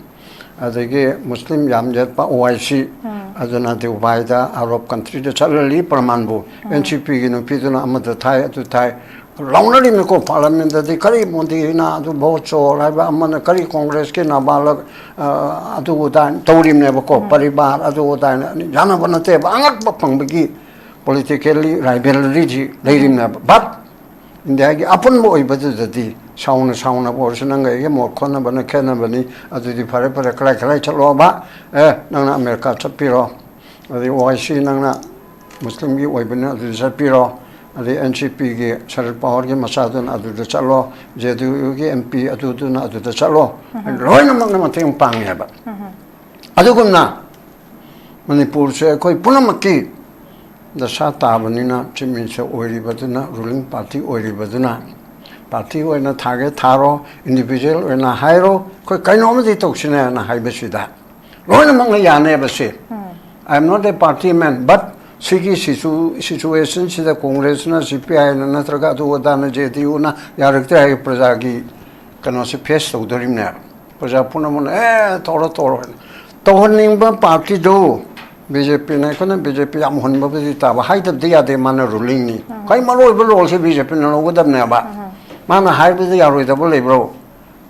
ꯑꯗꯒꯤ ꯃꯨꯁꯂꯤꯝ ꯌꯥꯝ ꯌꯦꯠꯄ ꯑꯣ ꯑꯥꯏ ꯁꯤ, ꯎꯝ꯫ ꯑꯗꯨꯅ ꯗꯨꯕꯥꯏꯗ, ꯑꯔꯕ countryꯗ ꯆꯠꯍꯜꯂꯤ ꯄ꯭ꯔꯃꯥꯟꯕꯨ꯫ ꯎꯝ꯫ ꯑꯦꯟ ꯁꯤ ꯄꯤꯒꯤ ꯅꯨꯄꯤꯗꯨꯅ ꯑꯃꯗ ꯊꯥꯏ, ꯑꯗꯨ ꯊꯥꯏ꯫ ꯂꯥꯎꯅꯔꯤꯅꯤꯀꯣ parliamentꯇꯗꯤ, "ꯀꯔꯤ ꯃꯣꯗꯤꯅ ꯑꯗꯨ ꯚꯣꯠ ꯆꯣꯔ" ꯍꯥꯏꯕ, ꯑꯃꯅ "ꯀꯔꯤ ꯀꯣꯡꯒ꯭ꯔꯦꯁꯀꯤ ꯅꯥꯕꯥꯂꯛ, ꯑ, ꯑꯗꯨ ꯑꯗꯥ" ꯇꯧꯔꯤꯕꯅꯦꯕꯀꯣ, ꯎꯝ꯫ ꯄꯔꯤꯕꯥꯔ ꯑꯗꯨ ꯑꯗꯥ ꯍꯥꯏꯅ ꯌꯥꯅꯕ ꯅꯠꯇꯦꯕ꯫ ꯑꯉꯛꯄ ꯐꯪꯕꯒꯤ politically rivalryꯁꯤ ꯂꯩꯔꯤꯕꯅꯦꯕ꯫ But ꯏꯟꯗꯤꯌꯥꯒꯤ ꯑꯄꯨꯟꯕ ꯑꯣꯏꯕꯗꯨꯗꯗꯤ ꯁꯥꯎꯅ ꯁꯥꯎꯅ ꯑꯣꯏꯔꯁꯨ, ꯅꯪꯒ ꯑꯩꯒ ꯃꯣꯠ ꯈꯣꯠꯅꯕꯅ ꯈꯦꯠꯅꯕꯅꯤ, ꯑꯗꯨꯗꯤ ꯐꯔꯦ ꯐꯔꯦ, ꯀꯗꯥꯏ ꯀꯗꯥꯏ ꯆꯠꯂꯣꯕ, ꯑꯦ, ꯅꯪꯅ ꯑꯃꯦꯔꯤꯀꯥ ꯆꯠꯄꯤꯔꯣ, ꯑꯗꯩ ꯑꯣ ꯑꯥꯏ ꯁꯤ ꯅꯪꯅ ꯃꯨꯁꯂꯤꯝꯒꯤ ꯑꯣꯏꯕꯅꯤꯅ ꯑꯗꯨꯗ ꯆꯠꯄꯤꯔꯣ, ꯑꯗꯩ ꯑꯦꯟ ꯁꯤ ꯄꯤꯒꯤ ꯁꯔꯠ ꯄꯋꯥꯔꯒꯤ ꯃꯆꯥꯗꯨꯅ ꯑꯗꯨꯗ ꯆꯠꯂꯣ, ꯖꯦ ꯗꯤ ꯌꯨꯒꯤ ꯑꯦꯝ ꯄꯤ ꯑꯗꯨꯗꯨꯅ ꯑꯗꯨꯗ ꯆꯠꯂꯣ, ꯎꯝ꯫ ꯂꯣꯏꯅꯃꯛꯅ ꯃꯇꯦꯡ ꯄꯥꯡꯉꯦꯕ꯫ ꯎꯝ꯫ ꯑꯗꯨꯒꯨꯝꯅ ꯃꯅꯤꯄꯨꯔꯁꯦ ꯑꯩꯈꯣꯏ ꯄꯨꯝꯅꯃꯛꯀꯤ ꯗꯁꯥ ꯇꯥꯕꯅꯤꯅ, Chief Minister ꯑꯣꯏꯔꯤꯕꯗꯨꯅ, ruling party ꯑꯣꯏꯔꯤꯕꯗꯨꯅ, party ꯑꯣꯏꯅ ꯊꯥꯒꯦ ꯊꯥꯔꯣ, individual ꯑꯣꯏꯅ ꯍꯥꯏꯔꯣ, ꯑꯩꯈꯣꯏ ꯀꯩꯅꯣꯝꯃꯗꯤ ꯇꯧꯁꯤꯅꯦꯅ ꯍꯥꯏꯕꯁꯤꯗ ꯂꯣꯏꯅꯃꯛꯅ ꯌꯥꯅꯦꯕ ꯁꯤ꯫ ꯎꯝ꯫ I am not a party man, but ꯁꯤꯒꯤ situ-, situationꯁꯤꯗ ꯀꯣꯡꯒ꯭ꯔꯦꯁꯅ, ꯁꯤ ꯄꯤ ꯑꯥꯏꯅ ꯅꯠꯇ꯭ꯔꯒ ꯑꯗꯨ ꯑꯗꯥꯅ, ꯖꯦ ꯗꯤ ꯌꯨꯅ ꯌꯥꯔꯛꯇ꯭ꯔꯦ ꯍꯥꯏꯔꯒ ꯄ꯭ꯔꯖꯥꯒꯤ ꯀꯩꯅꯣꯁꯦ face ꯇꯧꯗꯣꯔꯤꯕꯅꯦꯕ꯫ ꯄ꯭ꯔꯖꯥ ꯄꯨꯝꯅꯃꯛꯅ "ꯑꯦ, ꯇꯧꯔꯣ, ꯇꯧꯔꯣ" ꯍꯥꯏꯅ꯫ ꯇꯧꯍꯟꯅꯤꯡꯕ partyꯗꯨ ꯕꯤ ꯖꯦ ꯄꯤꯅ, ꯑꯩꯈꯣꯏꯅ ꯕꯤ ꯖꯦ ꯄꯤ ꯌꯥꯝ ꯍꯨꯟꯕꯕꯨꯗꯤ ꯇꯥꯕ, ꯍꯥꯏꯗꯕꯗꯤ ꯌꯥꯗꯦ, ꯃꯥꯅ rulingꯅꯤ꯫ ꯎꯝ꯫ ꯈ꯭ꯋꯥꯏ ꯃꯔꯨ ꯑꯣꯏꯕ roleꯁꯦ ꯕꯤ ꯖꯦ ꯄꯤꯅ ꯂꯧꯒꯗꯕꯅꯦꯕ꯫ ꯎꯝ꯫ ꯃꯥꯅ ꯍꯥꯏꯕꯗ ꯌꯥꯔꯣꯏꯗꯕ ꯂꯩꯕ꯭ꯔꯣ?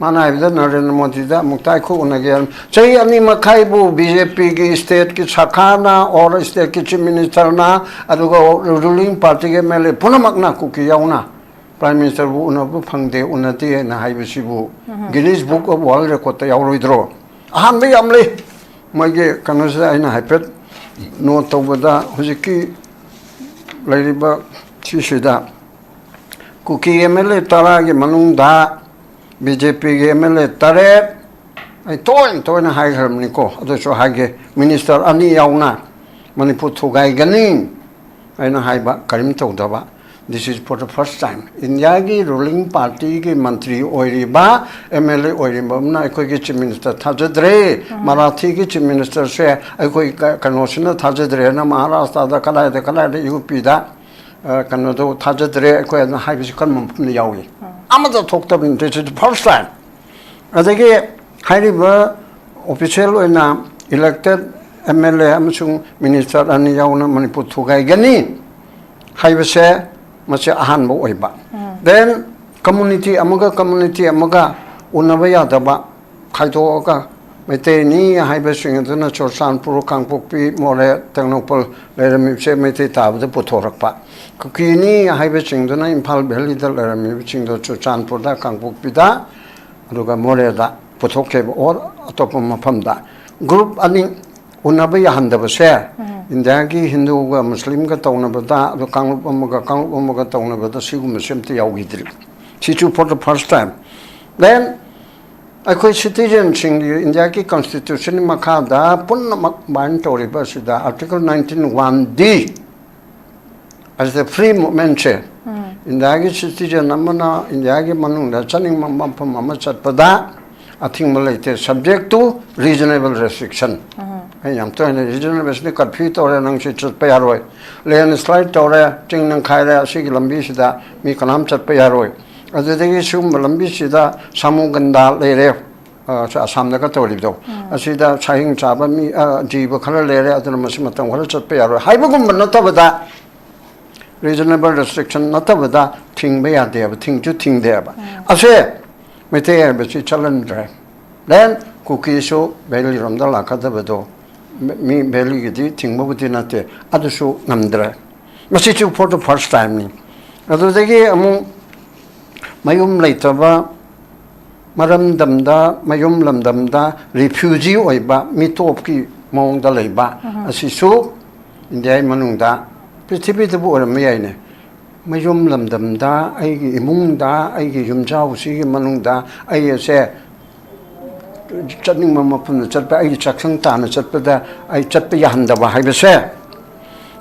ꯃꯥꯅ ꯍꯥꯏꯕꯗ ꯅꯔꯦꯟꯗ꯭ꯔ ꯃꯣꯗꯤꯗ ꯑꯃꯨꯛꯇ ꯑꯩꯈꯣꯏ ꯎꯅꯒꯦ ꯍꯥꯏꯔꯝ-, ꯆꯍꯤ ꯑꯅꯤ ꯃꯈꯥꯏꯕꯨ ꯕꯤ ꯖꯦ ꯄꯤꯒꯤ stateꯀꯤ ꯁꯔꯀꯥꯔꯅ, or stateꯀꯤ Chief Ministerꯅ, ꯑꯗꯨꯒ ruling partyꯒꯤ ꯑꯦꯝ ꯑꯦꯜ ꯑꯦ ꯄꯨꯝꯅꯃꯛꯅ, ꯀꯨꯀꯤ ꯌꯥꯎꯅ, Prime Ministerꯕꯨ ꯎꯅꯕ ꯐꯪꯗꯦ, ꯎꯅꯗꯦ ꯍꯥꯏꯅ ꯍꯥꯏꯕꯁꯤꯕꯨ ꯎꯝ꯫ Guinness Book of World Recordꯇ ꯌꯥꯎꯔꯣꯏꯗ꯭ꯔꯣ? ꯑꯍꯥꯟꯕ ꯌꯥꯝ ꯂꯩ꯫ ꯃꯣꯏꯒꯤ ꯀꯩꯅꯣꯁꯤꯗ ꯑꯩꯅ ꯍꯥꯏꯐꯦꯠ note ꯇꯧꯕꯗ, ꯍꯧꯖꯤꯛꯀꯤ ꯂꯩꯔꯤꯕ ꯁꯤꯁꯤꯗ ꯀꯨꯀꯤ ꯑꯦꯝ ꯑꯦꯜ ꯑꯦ ꯇꯔꯥꯒꯤ ꯃꯅꯨꯡꯗ ꯕꯤ ꯖꯦ ꯄꯤꯒꯤ ꯑꯦꯝ ꯑꯦꯜ ꯑꯦ ꯇꯔꯦꯠ, ꯑꯩ ꯇꯣꯏꯅ ꯇꯣꯏꯅ ꯍꯥꯏꯈ꯭ꯔꯕꯅꯤꯀꯣ, ꯑꯗꯨꯁꯨ ꯍꯥꯏꯒꯦ, ꯃꯤꯅꯤꯁꯇꯔ ꯑꯅꯤ ꯌꯥꯎꯅ ꯃꯅꯤꯄꯨꯔ ꯊꯨꯒꯥꯏꯒꯅꯤ ꯑꯩꯅ ꯍꯥꯏꯕ ꯀꯔꯤꯝ ꯇꯧꯗꯕ꯫ This is for the first time. ꯏꯟꯗꯤꯌꯥꯒꯤ ꯔꯨꯂꯤꯡ ꯄꯥꯔꯇꯤꯒꯤ ꯃꯟꯇ꯭ꯔꯤ ꯑꯣꯏꯔꯤꯕ, ꯑꯦꯝ ꯑꯦꯜ ꯑꯦ ꯑꯣꯏꯔꯤꯕ ꯑꯃꯅ ꯑꯩꯈꯣꯏꯒꯤ ꯆꯤꯐ ꯃꯤꯅꯤꯁꯇꯔ ꯊꯥꯖꯗ꯭ꯔꯦ, ꯃꯔꯥꯊꯤꯒꯤ ꯆꯤꯐ ꯃꯤꯅꯤꯁꯇꯔꯁꯦ ꯑꯩꯈꯣꯏ ꯀ-, ꯀꯩꯅꯣꯁꯤꯅ ꯊꯥꯖꯗ꯭ꯔꯦꯅ ꯃꯍꯥꯔꯥꯁꯇ꯭ꯔꯗ ꯀꯗꯥꯏꯗ ꯀꯗꯥꯏꯗ ꯌꯨ ꯄꯤꯗ, ꯑ, ꯀꯩꯅꯣꯗꯣ ꯊꯥꯖꯗ꯭ꯔꯦ ꯑꯩꯈꯣꯏ ꯑꯗꯨꯅ ꯍꯥꯏꯕꯁꯤ ꯀꯔꯝꯕ ꯃꯐꯝꯗ ꯌꯥꯎꯏ? ꯑꯃꯠꯇ ꯊꯣꯛꯇꯕꯅꯤ꯫ This is the first time. ꯑꯗꯒꯤ ꯍꯥꯏꯔꯤꯕ ꯑꯣꯐꯤꯁꯦꯜ ꯑꯣꯏꯅ ꯏꯂꯦꯛꯇꯦꯠ ꯑꯦꯝ ꯑꯦꯜ ꯑꯦ ꯑꯃꯁꯨꯡ ꯃꯤꯅꯤꯁꯇꯔ ꯑꯅꯤ ꯌꯥꯎꯅ ꯃꯅꯤꯄꯨꯔ ꯊꯨꯒꯥꯏꯒꯅꯤ ꯍꯥꯏꯕꯁꯦ ꯃꯁꯤ ꯑꯍꯥꯟꯕ ꯑꯣꯏꯕ꯫ Then ꯀꯝꯃꯨꯅꯤꯇꯤ ꯑꯃꯒ ꯀꯝꯃꯨꯅꯤꯇꯤ ꯑꯃꯒ ꯎꯅꯕ ꯌꯥꯗꯕ ꯈꯥꯏꯗꯣꯛꯑꯒ ꯃꯩꯇꯩꯅꯤ ꯍꯥꯏꯕꯁꯤꯡ ꯑꯗꯨꯅ ꯆꯨꯔꯆꯥꯟꯄꯨꯔ, ꯀꯥꯡꯄꯣꯛꯄꯤ, ꯃꯣꯔꯦ, ꯇꯦꯡꯅꯧꯄꯜ ꯂꯩꯔꯝꯃꯤꯕꯁꯦ ꯃꯩꯇꯩ ꯇꯥꯕꯗ ꯄꯨꯊꯣꯔꯛꯄ꯫ ꯀꯨꯀꯤꯅꯤ ꯍꯥꯏꯕꯁꯤꯡꯗꯨꯅ ꯏꯝꯐꯥꯜ ꯚꯦꯂꯤꯗ ꯂꯩꯔꯝꯃꯤꯕꯁꯤꯡꯗꯣ ꯆꯨꯔꯆꯥꯟꯄꯨꯔꯗ, ꯀꯥꯡꯄꯣꯛꯄꯤꯗ, ꯑꯗꯨꯒ ꯃꯣꯔꯦꯗ ꯄꯨꯊꯣꯛꯈꯤꯕ ꯑꯣꯔ ꯑꯇꯣꯞꯄ ꯃꯐꯝꯗ꯫ ꯒ꯭ꯔꯨꯞ ꯑꯅꯤ ꯎꯅꯕ ꯌꯥꯍꯟꯗꯕꯁꯦ ꯏꯟꯗꯤꯌꯥꯒꯤ ꯍꯤꯟꯗꯨꯒ ꯃꯨꯁꯂꯤꯝꯒ ꯇꯧꯅꯕꯗ, ꯑꯗꯨ ꯀꯥꯡꯂꯨꯞ ꯑꯃꯒ ꯀꯥꯡꯂꯨꯞ ꯑꯃꯒ ꯇꯧꯅꯕꯗ ꯁꯤꯒꯨꯝꯕꯁꯦ ꯑꯝꯇ ꯌꯥꯎꯈꯤꯗ꯭ꯔꯤ꯫ ꯁꯤꯁꯨ for the first time. Then ꯑꯩꯈꯣꯏ ꯁꯤꯇꯤꯖꯟꯁꯤꯡꯒꯤ ꯏꯟꯗꯤꯌꯥꯒꯤ ꯀꯟꯁꯇꯤꯇ꯭ꯌꯨꯁꯟꯒꯤ ꯃꯈꯥꯗ ꯄꯨꯝꯅꯃꯛ ꯕꯥꯏꯟ ꯇꯧꯔꯤꯕ ꯑꯁꯤꯗ Article nineteen one D, as the free movementꯁꯦ, ꯏꯟꯗꯤꯌꯥꯒꯤ ꯁꯤꯇꯤꯖꯟ ꯑꯃꯅ ꯏꯟꯗꯤꯌꯥꯒꯤ ꯃꯅꯨꯡꯗ ꯆꯠꯅꯤꯡꯕ ꯃꯐꯝ ꯑꯃ ꯆꯠꯄꯗ ꯑꯊꯤꯡꯕ ꯂꯩꯇꯦ, subject to reasonable restriction꯫ ꯑꯩ ꯌꯥꯝ ꯇꯣꯏꯅ reasonable restriction, ꯀꯔꯐ꯭ꯌꯨ ꯇꯧꯔꯦ, ꯅꯪ ꯁꯤ ꯆꯠꯄ ꯌꯥꯔꯣꯏ, ꯂꯦꯟꯁ꯭ꯂꯥꯏꯠ ꯇꯧꯔꯦ, ꯆꯤꯡ ꯅꯤꯡꯈꯥꯏꯔꯦ, ꯑꯁꯤꯒꯤ ꯂꯝꯕꯤꯁꯤꯗ ꯃꯤ ꯀꯅꯥꯝ ꯆꯠꯄ ꯌꯥꯔꯣꯏ꯫ ꯑꯗꯨꯗꯒꯤ ꯁꯤꯒꯨꯝꯕ ꯂꯝꯕꯤꯁꯤꯗ ꯁꯥꯃꯨ ꯒꯟꯗꯥ ꯂꯩꯔꯦ, ꯑ, ꯑꯁꯥꯝꯗꯒ ꯇꯧꯔꯤꯕꯗꯣ, ꯑꯁꯤꯗ ꯁꯥꯍꯤꯡ ꯆꯥꯕ ꯃꯤ, ꯑ, ꯖꯤꯕ ꯈꯔ ꯂꯩꯔꯦ, ꯑꯗꯨꯅ ꯃꯁꯤ ꯃꯇꯝ ꯈꯔ ꯆꯠꯄ ꯌꯥꯔꯣꯏ ꯍꯥꯏꯕꯒꯨꯝꯕ ꯅꯠꯇꯕꯗ, reasonable restriction ꯅꯠꯇꯕꯗ ꯊꯤꯡꯕ ꯌꯥꯗꯦꯕ, ꯊꯤꯡꯁꯨ ꯊꯤꯡꯗꯦꯕ꯫ ꯑꯁꯦ ꯃꯩꯇꯩ ꯍꯥꯏꯕꯁꯤ ꯆꯠꯍꯟꯗ꯭ꯔꯦ꯫ Then ꯀꯨꯀꯤꯁꯨ ꯚꯦꯂꯤꯔꯣꯝꯗ ꯂꯥꯛꯀꯗꯕꯗꯣ, ꯃꯤ ꯚꯦꯂꯤꯒꯤꯗꯤ ꯊꯤꯡꯕꯕꯨꯗꯤ ꯅꯠꯇꯦ, ꯑꯗꯨꯁꯨ ꯉꯝꯗ꯭ꯔꯦ꯫ ꯃꯁꯤꯁꯨ for the first timeꯅꯤ꯫ ꯑꯗꯨꯗꯒꯤ ꯑꯃꯨꯛ ꯃꯌꯨꯝ ꯂꯩꯇꯕ, ꯃꯔꯝꯗꯝꯗ, ꯃꯌꯨꯝ ꯂꯝꯗꯝꯗ refugee ꯑꯣꯏꯕ ꯃꯤꯇꯣꯞꯀꯤ ꯃꯑꯣꯡꯗ ꯂꯩꯕ ꯑꯁꯤꯁꯨ ꯏꯟꯗꯤꯌꯥꯒꯤ ꯃꯅꯨꯡꯗ, ꯄ꯭ꯔꯤꯊꯤꯕꯤꯗꯕꯨ ꯑꯣꯏꯔꯝꯕ ꯌꯥꯏꯅꯦ, ꯃꯌꯨꯝ ꯂꯝꯗꯝꯗ, ꯑꯩꯒꯤ ꯏꯃꯨꯡꯗ, ꯑꯩꯒꯤ ꯌꯨꯝꯖꯥꯎꯁꯤꯒꯤ ꯃꯅꯨꯡꯗ ꯑꯩ ꯑꯁꯦ ꯆꯠꯅꯤꯡꯕ ꯃꯐꯝꯗ ꯆꯠꯄ, ꯑꯩꯒꯤ ꯆꯥꯛꯁꯪ ꯇꯥꯅ ꯆꯠꯄꯗ ꯑꯩ ꯆꯠꯄ ꯌꯥꯍꯟꯗꯕ ꯍꯥꯏꯕꯁꯦ,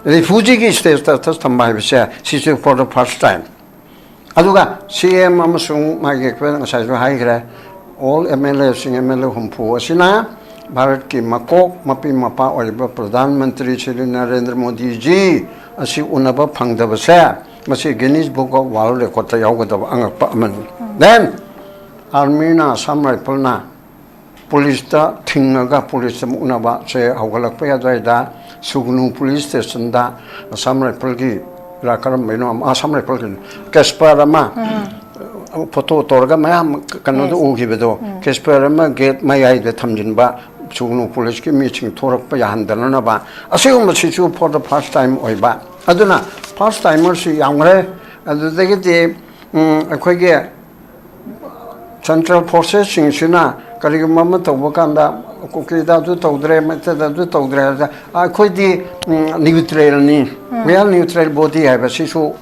ꯔꯤꯐ꯭ꯌꯨꯖꯤꯒꯤ ꯁ꯭ꯇꯦꯇꯁꯇ ꯊꯝꯕ ꯍꯥꯏꯕꯁꯦ, ꯁꯤꯁꯨ for the first time꯫ ꯑꯗꯨꯒ ꯁꯤ ꯑꯦꯝ ꯑꯃꯁꯨꯡ ꯃꯥꯒꯤ ꯑꯩꯈꯣꯏꯅ ꯉꯁꯥꯏꯁꯨ ꯍꯥꯏꯈ꯭ꯔꯦ, ꯑꯣꯜ ꯑꯦꯝ ꯑꯦꯜ ꯑꯦꯁꯤꯡ, ꯑꯦꯝ ꯑꯦꯜ ꯑꯦ ꯍꯨꯝꯐꯨ ꯑꯁꯤꯅ ꯚꯥꯔꯠꯀꯤ ꯃꯀꯣꯛ ꯃꯄꯤ ꯃꯄꯥ ꯑꯣꯏꯔꯤꯕ ꯄ꯭ꯔꯙꯥꯟ ꯃꯟꯇ꯭ꯔꯤ ꯁ꯭ꯔꯤ ꯅꯔꯦꯟꯗ꯭ꯔ ꯃꯣꯗꯤꯖꯤ ꯑꯁꯤ ꯎꯅꯕ ꯐꯪꯗꯕꯁꯦ, ꯃꯁꯤ Guinness Book of World Recordꯇ ꯌꯥꯎꯒꯗꯕ ꯑꯉꯛꯄ ꯑꯃꯅꯤ꯫ Then ꯑꯥꯔꯃꯤꯅ, ꯑꯁꯥꯝ ꯔꯥꯏꯐꯜꯅ ꯄꯨꯂꯤꯁꯇ ꯊꯤꯡꯉꯒ ꯄꯨꯂꯤꯁꯇ ꯃꯨꯛꯅꯕꯁꯦ ꯍꯧꯒꯠꯂꯛꯄꯒꯤ ꯑꯗꯨꯋꯥꯏꯗ ꯁꯨꯒꯅꯨ ꯄꯨꯂꯤꯁ ꯁ꯭ꯇꯦꯁꯟꯗ ꯑꯁꯥꯝ ꯔꯥꯏꯐꯜꯒꯤ ꯔ ꯀꯔꯝꯕꯩꯅꯣ ꯑꯃ, ꯑꯁꯥꯝ ꯔꯥꯏꯐꯜꯒꯤ ꯀꯦꯁꯄꯔ ꯑꯃ ꯐꯣꯇꯣ ꯇꯧꯔꯒ ꯃꯌꯥꯝ ꯀꯩꯅꯣꯗ ꯎꯈꯤꯕꯗꯣ, ꯀꯦꯁꯄꯔ ꯑꯃ ꯒꯦꯠ ꯃꯌꯥꯏꯗ ꯊꯝꯖꯤꯟꯕ, ꯁꯨꯒꯅꯨ ꯄꯨꯂꯤꯁꯀꯤ ꯃꯤꯁꯤꯡ ꯊꯣꯔꯛꯄ ꯌꯥꯍꯟꯗꯅꯅꯕ꯫ ꯑꯁꯤꯒꯨꯝꯕꯁꯤꯁꯨ for the first time ꯑꯣꯏꯕ꯫ ꯑꯗꯨꯅ first timerꯁꯤ ꯌꯥꯝꯈ꯭ꯔꯦ꯫ ꯑꯗꯨꯗꯒꯤꯗꯤ ꯎꯝ, ꯑꯩꯈꯣꯏꯒꯤ ꯁꯦꯟꯇ꯭ꯔꯦꯜ ꯐꯣꯔꯁꯦꯁꯁꯤꯡꯁꯤꯅ ꯀꯔꯤꯒꯨꯝꯕ ꯑꯃ ꯇꯧꯕ ꯀꯥꯟꯗ, ꯀꯨꯀꯤꯗ ꯑꯗꯨ ꯇꯧꯗ꯭ꯔꯦ, ꯃꯩꯇꯩꯗ ꯑꯗꯨ ꯇꯧꯗ꯭ꯔꯦ ꯍꯥꯏꯕꯗ, ꯑꯩꯈꯣꯏꯗꯤ ꯅ꯭ꯌꯨꯇ꯭ꯔꯦꯜꯅꯤ, we are neutral body ꯍꯥꯏꯕ ꯁꯤꯁꯨ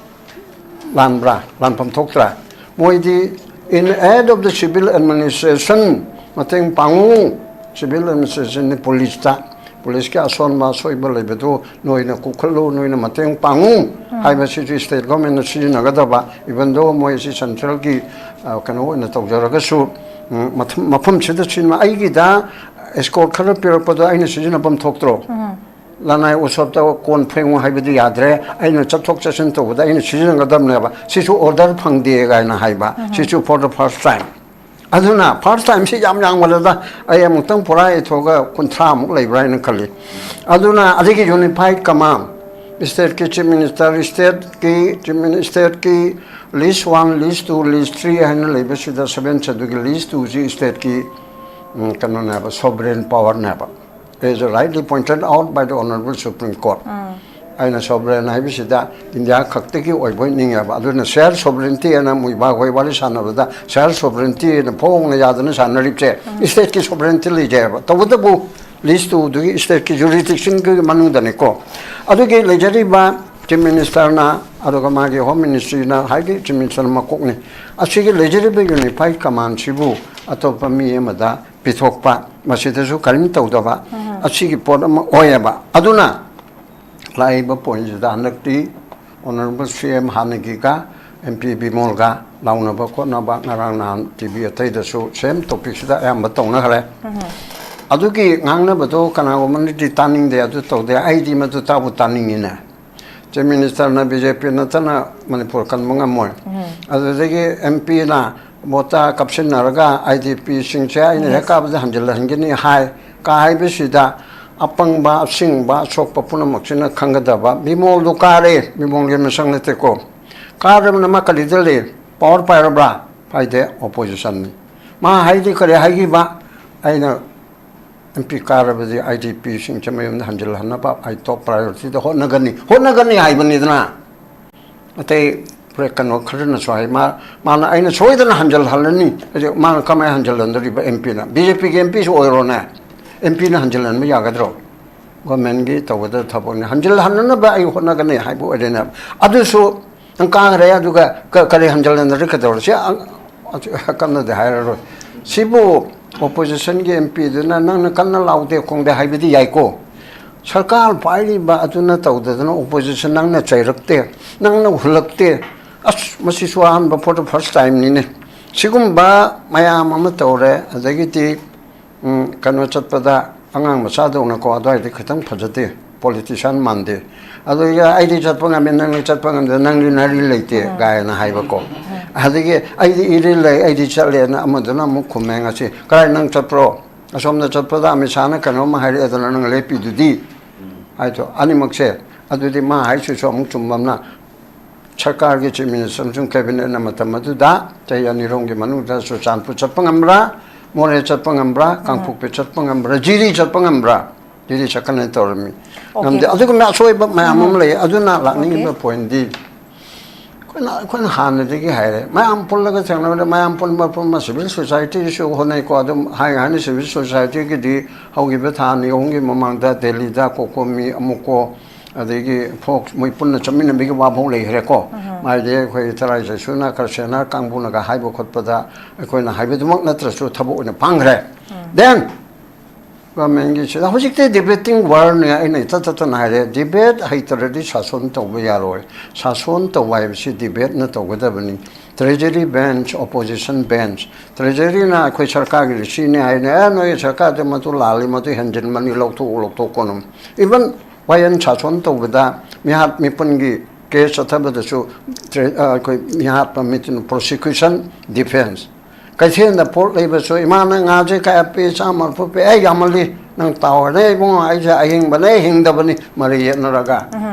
ꯂꯥꯟꯕ꯭ꯔꯥ? ꯂꯥꯟꯐꯝ ꯊꯣꯛꯇ꯭ꯔꯥ? ꯃꯣꯏꯗꯤ in aid of the civil administration, ꯃꯇꯦꯡ ꯄꯥꯡꯉꯨ꯫ ꯁꯤꯚꯤꯜ ꯑꯦꯗꯃꯤꯅꯤꯁꯇ꯭ꯔꯦꯁꯟꯅꯤ, ꯄꯨꯂꯤꯁꯇ, ꯄꯨꯂꯤꯁꯀꯤ ꯑꯁꯣꯟꯕ ꯑꯁꯣꯏꯕ ꯂꯩꯕꯗꯨ ꯅꯣꯏꯅ ꯀꯨꯞꯈꯠꯂꯨ, ꯅꯣꯏꯅ ꯃꯇꯦꯡ ꯄꯥꯡꯉꯨ ꯍꯥꯏꯕꯁꯤꯁꯨ ꯁ꯭ꯇꯦꯠ ꯒꯣꯔꯃꯦꯟꯅ ꯁꯤꯖꯤꯟꯅꯒꯗꯕ, even though ꯃꯣꯏ ꯑꯁꯤ ꯁꯦꯟꯇ꯭ꯔꯦꯜꯒꯤ, ꯑ, ꯀꯩꯅꯣ ꯑꯣꯏꯅ ꯇꯧꯖꯔꯒꯁꯨ, ꯎꯝ, ꯃꯊꯝ-, ꯃꯐꯝꯁꯤꯗ ꯁꯤꯖꯤꯟꯅ-, ꯑꯩꯒꯤꯗ ꯑꯦꯁꯀꯣꯔꯠ ꯈꯔ ꯄꯤꯔꯛꯄꯗꯣ ꯑꯩꯅ ꯁꯤꯖꯤꯟꯅꯐꯝ ꯊꯣꯛꯇ꯭ꯔꯣ? ꯂꯅꯥꯏ ꯎꯠꯁꯕꯇ ꯀꯣꯟ ꯐꯦꯡꯉꯨ ꯍꯥꯏꯕꯗꯤ ꯌꯥꯗ꯭ꯔꯦ, ꯑꯩꯅ ꯆꯠꯊꯣꯛ ꯆꯠꯁꯤꯟ ꯇꯧꯕꯗ ꯑꯩꯅ ꯁꯤꯖꯤꯟꯅꯒꯗꯕꯅꯦꯕ꯫ ꯁꯤꯁꯨ ꯑꯣꯔꯗꯔ ꯐꯪꯗꯦ ꯀꯥꯏꯅ ꯍꯥꯏꯕ, ꯁꯤꯁꯨ for the first time꯫ ꯑꯗꯨꯅ first timeꯁꯤ ꯌꯥꯝ ꯌꯥꯝꯈ꯭ꯔꯦꯗ꯫ ꯑꯩ ꯑꯃꯨꯛꯇꯪ ꯄꯨꯔꯥ ꯏꯊꯣꯛꯑꯒ ꯀꯨꯟꯊ꯭ꯔꯥꯃꯨꯛ ꯂꯩꯕ꯭ꯔꯥ ꯍꯥꯏꯅ ꯈꯜꯂꯤ꯫ ꯑꯗꯨꯅ ꯑꯗꯒꯤ unified command, ꯁ꯭ꯇꯦꯠꯀꯤ ꯆꯤꯐ ꯃꯤꯅꯤꯁꯇꯔ, ꯁ꯭ꯇꯦꯠꯀꯤ ꯆꯤꯐ ꯃꯤꯅꯤ-, ꯁ꯭ꯇꯦꯠꯀꯤ list one, list two, list three ꯍꯥꯏꯅ ꯂꯩꯕꯁꯤꯗ seven scheduleꯒꯤ list twoꯁꯤ ꯁ꯭ꯇꯦꯠꯀꯤ, ꯎꯝ, ꯀꯩꯅꯣꯅꯦꯕ, sovereign powerꯅꯦꯕ, as rightly pointed out by the Honorable Supreme Court꯫ ꯑꯩꯅ sovereign ꯍꯥꯏꯕꯁꯤꯗ ꯏꯟꯗꯤꯌꯥ ꯈꯛꯇꯒꯤ ꯑꯣꯏꯕ ꯅꯤꯡꯉꯦꯕ꯫ ꯑꯗꯨꯅ share sovereignty ꯍꯥꯏꯅ ꯃꯣꯏꯕꯥ ꯍꯣꯏ ꯋꯥꯔꯤ ꯁꯥꯟꯅꯕꯗ share sovereignty ꯍꯥꯏꯅ ꯐꯣꯡꯅ ꯌꯥꯗꯅ ꯁꯥꯟꯅꯔꯤꯕꯁꯦ, ꯁ꯭ꯇꯦꯠꯀꯤ sovereignty ꯂꯩꯖꯩꯑꯕ꯫ ꯇꯧꯕꯇꯕꯨ list twoꯗꯨꯒꯤ ꯁ꯭ꯇꯦꯠꯀꯤ jurisdictionꯒꯤ ꯃꯅꯨꯡꯗꯅꯤꯀꯣ꯫ ꯑꯗꯨꯒꯤ ꯂꯩꯖꯔꯤꯕ ꯆꯤꯐ ꯃꯤꯅꯤꯁꯇꯔꯅ, ꯑꯗꯨꯒ ꯃꯥꯒꯤ ꯍꯣꯝ ꯃꯤꯅꯤꯁꯇ꯭ꯔꯤꯅ, ꯍꯥꯏꯗꯤ ꯆꯤꯐ ꯃꯤꯅꯤꯁꯇꯔ ꯃꯀꯣꯛꯅꯤ, ꯑꯁꯤꯒꯤ ꯂꯩꯖꯔꯤꯕ ꯌꯨꯅꯤꯐꯥꯏꯠ ꯀꯃꯥꯟꯁꯤꯕꯨ ꯑꯇꯣꯞꯄ ꯃꯤ ꯑꯃꯗ ꯄꯤꯊꯣꯛꯄ, ꯃꯁꯤꯗꯁꯨ ꯀꯔꯤꯝ ꯇꯧꯗꯕ, ꯑꯁꯤꯒꯤ ꯄꯣꯠ ꯑꯃ ꯑꯣꯏꯌꯦꯕ꯫ ꯑꯗꯨꯅ ꯂꯥꯛꯏꯕ ꯄꯣꯏꯟꯁꯤꯗ ꯍꯟꯗꯛꯇꯤ ꯑꯣꯅꯔꯦꯕꯜ ꯁꯤ ꯑꯦꯝ ꯍꯥꯟꯅꯒꯤꯒ ꯑꯦꯝ ꯄꯤ ꯕꯤꯃꯣꯜꯒ ꯂꯥꯎꯅꯕ ꯈꯣꯠꯅꯕ ꯉꯔꯥꯡ ꯅꯍꯥꯟ ꯇꯤ ꯚꯤ ꯑꯇꯩꯗꯁꯨ ꯁꯦꯝ ꯇꯣꯄꯤꯛꯁꯤꯗ ꯑꯌꯥꯝꯕ ꯇꯧꯅꯈ꯭ꯔꯦ꯫ ꯑꯗꯨꯒꯤ ꯉꯥꯡꯅꯕꯗꯣ ꯀꯅꯥꯒꯨꯝꯕꯅꯗꯤ ꯇꯥꯅꯤꯡꯗꯦ, ꯑꯗꯨ ꯇꯧꯗꯦ, ꯑꯩꯗꯤ ꯃꯗꯨ ꯇꯥꯕꯨ ꯇꯥꯅꯤꯡꯉꯤꯅꯦ꯫ ꯆꯤꯐ ꯃꯤꯅꯤꯁꯇꯔꯅ ꯕꯤ ꯖꯦ ꯄꯤ ꯅꯠꯇꯅ ꯃꯅꯤꯄꯨꯔ ꯀꯟꯕ ꯉꯝꯃꯣꯏ꯫ ꯑꯗꯨꯗꯒꯤ ꯑꯦꯝ ꯄꯤꯅ ꯃꯣꯇꯥ ꯀꯥꯞꯁꯤꯟꯅꯔꯒ ꯑꯥꯏ ꯗꯤ ꯄꯤꯁꯤꯡꯁꯦ ꯑꯩꯅ ꯍꯦꯛ ꯀꯥꯕꯗ ꯍꯟꯖꯤꯜꯍꯟꯒꯅꯤ ꯍꯥꯏ꯫ ꯀꯥ ꯍꯥꯏꯕꯁꯤꯗ ꯑꯄꯪꯕ, ꯑꯁꯤꯡꯕ, ꯑꯁꯣꯛꯄ ꯄꯨꯝꯅꯃꯛꯁꯤꯅ ꯈꯪꯒꯗꯕ꯫ ꯕꯤꯃꯣꯜꯗꯨ ꯀꯥꯔꯦ, ꯕꯤꯃꯣꯜꯒꯤ ꯃꯁꯛ ꯅꯠꯇꯦꯀꯣ꯫ ꯀꯥꯔꯕꯅ ꯃꯥ ꯀꯔꯤꯗ ꯂꯩ? ꯄꯋꯥꯔ ꯄꯥꯏꯔꯕ꯭ꯔꯥ? ꯄꯥꯏꯗꯦ, ꯑꯣꯄꯣꯖꯤꯁꯟꯅꯤ꯫ ꯃꯥ ꯍꯥꯏꯗꯤ ꯀꯔꯤ ꯍꯥꯏꯈꯤꯕ? ꯑꯩꯅ ꯑꯦꯝ ꯄꯤ ꯀꯥꯔꯕꯗꯤ ꯑꯥꯏ ꯗꯤ ꯄꯤꯁꯤꯡꯁꯦ ꯃꯌꯨꯝꯗ ꯍꯟꯖꯤꯜꯍꯟꯅꯕ ꯑꯩ ꯇꯣꯞ ꯄ꯭ꯔꯥꯏꯌꯣꯔꯤꯇꯤꯗ ꯍꯣꯠꯅꯒꯅꯤ, ꯍꯣꯠꯅꯒꯅꯤ ꯍꯥꯏꯕꯅꯤꯗꯅ꯫ ꯑꯇꯩ ꯄ꯭ꯔꯦ-, ꯀꯩꯅꯣ ꯈꯔꯅꯁꯨ ꯍꯥꯏ, ꯃꯥ, ꯃꯥꯅ ꯑꯩꯅ ꯁꯣꯏꯗꯅ ꯍꯟꯖꯤꯜꯍꯜꯂꯅꯤ꯫ ꯑꯗꯨ ꯃꯥꯅ ꯀꯃꯥꯏꯅ ꯍꯟꯖꯤꯜꯍꯟꯗꯣꯔꯤꯕ? ꯑꯦꯝ ꯄꯤꯅ, ꯕꯤ ꯖꯦ ꯄꯤꯒꯤ ꯑꯦꯝ ꯄꯤꯁꯨ ꯑꯣꯏꯔꯣꯅꯦ, ꯑꯦꯝ ꯄꯤꯅ ꯍꯟꯖꯤꯜꯍꯟꯕ ꯌꯥꯒꯗ꯭ꯔꯣ? ꯒꯣꯔꯃꯦꯟꯒꯤ ꯇꯧꯒꯗꯕ ꯊꯕꯛꯅꯤ, ꯍꯟꯖꯤꯜꯍꯟꯅꯅꯕ ꯑꯩ ꯍꯣꯠꯅꯒꯅꯤ ꯍꯥꯏꯕ ꯑꯣꯏꯔꯦꯅꯦ꯫ ꯑꯗꯨꯁꯨ ꯅꯪ ꯀꯥꯈ꯭ꯔꯦ, ꯑꯗꯨꯒ ꯀ-, ꯀꯔꯤ ꯍꯟꯖꯤꯜꯍꯟꯗ꯭ꯔꯗꯤ ꯀꯩꯗꯧꯔꯁꯤ? ꯑ-, ꯑ-, ꯀꯟꯅꯗꯤ ꯍꯥꯏꯔꯔꯣꯏ꯫ ꯁꯤꯕꯨ ꯑꯣꯄꯣꯖꯤꯁꯟꯒꯤ ꯑꯦꯝ ꯄꯤꯗꯨꯅ ꯅꯪꯅ ꯀꯟꯅ ꯂꯥꯎꯗꯦ ꯈꯣꯡꯗꯦ ꯍꯥꯏꯕꯗꯤ ꯌꯥꯏꯀꯣ꯫ ꯁꯔꯀꯥꯔ ꯄꯥꯏꯔꯤꯕ ꯑꯗꯨꯅ ꯇꯧꯗꯗꯅ ꯑꯣꯄꯣꯖꯤꯁꯟ ꯅꯪꯅ ꯆꯩꯔꯛꯇꯦ, ꯅꯪꯅ ꯍꯨꯜꯂꯛꯇꯦ꯫ ꯑꯁ, ꯃꯁꯤꯁꯨ ꯑꯍꯥꯟꯕ, for the first time ꯅꯤꯅꯦ꯫ ꯁꯤꯒꯨꯝꯕ ꯃꯌꯥꯝ ꯑꯃ ꯇꯧꯔꯦ꯫ ꯑꯗꯒꯤꯗꯤ ꯎꯝ, ꯀꯩꯅꯣ ꯆꯠꯄꯗ ꯑꯉꯥꯡ ꯃꯆꯥꯗꯧꯅꯀꯣ, ꯑꯗꯨꯋꯥꯏꯗꯤ ꯈꯤꯇꯪ ꯐꯖꯗꯦ, ꯄꯣꯂꯤꯇꯤꯁꯤꯌꯥꯟ ꯃꯥꯟꯗꯦ꯫ ꯑꯗꯨꯒ "ꯑꯩꯗꯤ ꯆꯠꯄ ꯉꯝꯃꯦ, ꯅꯪꯗꯤ ꯆꯠꯄ ꯉꯝꯗꯦ, ꯅꯪꯗꯤ ꯅꯔꯤ ꯂꯩꯇꯦ" ꯀꯥꯏꯅ ꯍꯥꯏꯕꯀꯣ꯫ ꯑꯗꯒꯤ "ꯑꯩꯗꯤ ꯏꯔꯤꯜ ꯂꯩ, ꯑꯩꯗꯤ ꯆꯠꯂꯦꯅ" ꯑꯃꯗꯨꯅ ꯑꯃꯨꯛ ꯈꯨꯝꯃꯦ ꯉꯁꯤ꯫ "ꯀꯗꯥꯏ ꯅꯪ ꯆꯠꯄ꯭ꯔꯣ? ꯑꯁꯣꯝꯗ ꯆꯠꯄꯗ ꯑꯃꯤꯠ ꯁꯥꯍꯅ ꯀꯩꯅꯣꯝꯃ ꯍꯥꯏꯔꯛꯑꯦꯗꯅ ꯅꯪ ꯂꯦꯞꯄꯤꯗꯨꯗꯤ?" ꯍꯥꯏꯗꯣ ꯑꯅꯤꯃꯛꯁꯦ꯫ ꯑꯗꯨꯗꯤ ꯃꯥ ꯍꯥꯏꯁꯤꯁꯨ ꯑꯃꯨꯛ ꯆꯨꯝꯕ ꯑꯃꯅ, ꯁꯔꯀꯥꯔꯒꯤ ꯆꯤꯐ ꯃꯤꯅꯤꯁꯇꯔ ꯑꯃꯁꯨꯡ ꯀꯦꯕꯤꯅꯦꯠꯅ ꯃꯇꯝ ꯑꯗꯨꯗ ꯆꯍꯤ ꯑꯅꯤꯔꯣꯝꯒꯤ ꯃꯅꯨꯡꯗ ꯆꯨꯔꯆꯥꯟꯄꯨꯔ ꯆꯠꯄ ꯉꯝꯕ꯭ꯔꯥ, ꯃꯣꯔꯦ ꯆꯠꯄ ꯉꯝꯕ꯭ꯔꯥ, ꯀꯥꯡꯄꯣꯛꯄꯤ ꯆꯠꯄ ꯉꯝꯕ꯭ꯔꯥ, ꯖꯤꯔꯤ ꯆꯠꯄ ꯉꯝꯕ꯭ꯔꯥ? ꯖꯤꯔꯤ ꯆꯠꯀꯅꯤ ꯇꯧꯔꯝꯃꯤ꯫ ꯑꯣꯀꯦ꯫ ꯉꯝꯗꯦ꯫ ꯑꯗꯨꯒꯨꯝꯕ ꯑꯁꯣꯏꯕ ꯃꯌꯥꯝ ꯑꯃ ꯂꯩ꯫ ꯑꯗꯨꯅ ꯂꯥꯛꯅꯤꯡꯉꯤꯕ ꯑꯣꯀꯦ꯫ ꯄꯣꯏꯟꯗꯤ ꯑꯩꯈꯣꯏꯅ, ꯑꯩꯈꯣꯏꯅ ꯍꯥꯟꯅꯗꯒꯤ ꯍꯥꯏꯔꯦ, ꯃꯌꯥꯝ ꯄꯨꯜꯂꯒ ꯊꯦꯡꯅꯕꯗ ꯃꯌꯥꯝ ꯄꯨꯟꯕ ꯄꯨꯟꯕ ꯁꯤꯚꯤꯜ ꯁꯣꯁꯥꯏꯇꯤꯁꯨ ꯍꯣꯠꯅꯩꯀꯣ꯫ ꯑꯗꯨꯝ ꯍꯥꯏ ꯍꯥꯏꯅ ꯁꯤꯚꯤꯜ ꯁꯣꯁꯥꯏꯇꯤꯒꯤꯗꯤ ꯍꯧꯈꯤꯕ ꯊꯥ ꯑꯅꯤ ꯑꯍꯨꯝꯒꯤ ꯃꯃꯥꯡꯗ ꯗꯦꯜꯂꯤꯗ ꯀꯣꯀꯣꯃꯤ, ꯑꯃꯨꯀꯣ, ꯑꯗꯒꯤ ꯐꯣꯛꯁ ꯃꯣꯏ ꯄꯨꯟꯅ ꯆꯠꯃꯤꯟꯅꯕꯒꯤ ꯋꯥꯐꯥꯎ ꯂꯩꯈ꯭ꯔꯦꯀꯣ꯫ ꯃꯥꯗꯤ ꯑꯩꯈꯣꯏ ꯇꯔꯥꯏ ꯆꯩꯁꯨꯅ ꯈꯔ ꯁꯦꯅꯥꯔ ꯀꯥꯡꯕꯨꯅꯒ ꯍꯥꯏꯕ ꯈꯣꯠꯄꯗ ꯑꯩꯈꯣꯏꯅ ꯍꯥꯏꯕꯗꯨꯃꯛ ꯅꯠꯇ꯭ꯔꯁꯨ ꯊꯕꯛ ꯑꯣꯏꯅ ꯄꯥꯡꯈ꯭ꯔꯦ꯫ ꯗꯦꯟ ꯒꯣꯔꯃꯦꯟꯒꯤꯁꯤꯗ ꯍꯧꯖꯤꯛꯇꯤ ꯗꯤꯕꯦꯇꯤꯡ ꯋꯥꯔꯅꯦ꯫ ꯑꯩꯅ ꯏꯇꯠ ꯇꯠꯇꯅ ꯍꯥꯏꯔꯦ, ꯗꯤꯕꯦꯠ ꯍꯩꯇ꯭ꯔꯗꯤ ꯁꯥꯁꯣꯟ ꯇꯧꯕ ꯌꯥꯔꯣꯏ꯫ ꯁꯥꯁꯣꯟ ꯇꯧꯕ ꯍꯥꯏꯕꯁꯤ ꯗꯤꯕꯦꯠꯅ ꯇꯧꯒꯗꯕꯅꯤ꯫ ꯇ꯭ꯔꯦꯖꯔꯤ ꯕꯦꯟꯁ, ꯑꯣꯄꯣꯖꯤꯁꯟ ꯕꯦꯟꯁ꯫ ꯇ꯭ꯔꯦꯖꯔꯤꯅ ꯑꯩꯈꯣꯏ ꯁꯔꯀꯥꯔꯒꯤ ꯁꯤꯅꯤ ꯍꯥꯏꯅ, "ꯑꯦ, ꯅꯣꯏꯒꯤ ꯁꯔꯀꯥꯔꯗꯤ ꯃꯗꯨ ꯂꯥꯜꯂꯤ, ꯃꯗꯨ ꯍꯦꯟꯖꯤꯟꯕꯅꯤ, ꯂꯧꯊꯣꯛꯎ, ꯂꯧꯊꯣꯛꯀꯅꯨ"꯫ ꯏꯚꯟ ꯋꯥꯌꯦꯟ ꯁꯥꯁꯣꯟ ꯇꯧꯕꯗ ꯃꯤꯍꯥꯠ ꯃꯤꯄꯨꯟꯒꯤ ꯀꯦꯁ ꯆꯠꯊꯕꯗꯁꯨ ꯇ꯭ꯔꯦ-, ꯑ, ꯑꯩꯈꯣꯏ ꯃꯤꯍꯥꯠꯄ ꯃꯤꯇꯨꯅ ꯄ꯭ꯔꯣꯁꯤꯀ꯭ꯌꯨꯁꯟ, ꯗꯤꯐꯦꯟꯁ꯫ ꯀꯩꯊꯦꯜꯗ ꯄꯣꯠ ꯂꯩꯕꯁꯨ, "ꯏꯃꯥ, ꯅꯪ ꯉꯥꯁꯦ ꯀꯌꯥ ꯄꯤ?" "ꯆꯥꯝꯃ ꯃꯔꯐꯨ ꯄꯤ"꯫ "ꯑꯦ, ꯌꯥꯝꯃꯜꯂꯤ, ꯅꯪ ꯇꯥꯎꯔꯅꯦ ꯏꯕꯨꯡꯉꯣ, ꯑꯩꯁꯦ ꯑꯍꯤꯡꯕꯅꯦ, ꯍꯤꯡꯗꯕꯅꯤ", ꯃꯔꯩ ꯌꯦꯠꯅꯔꯒ꯫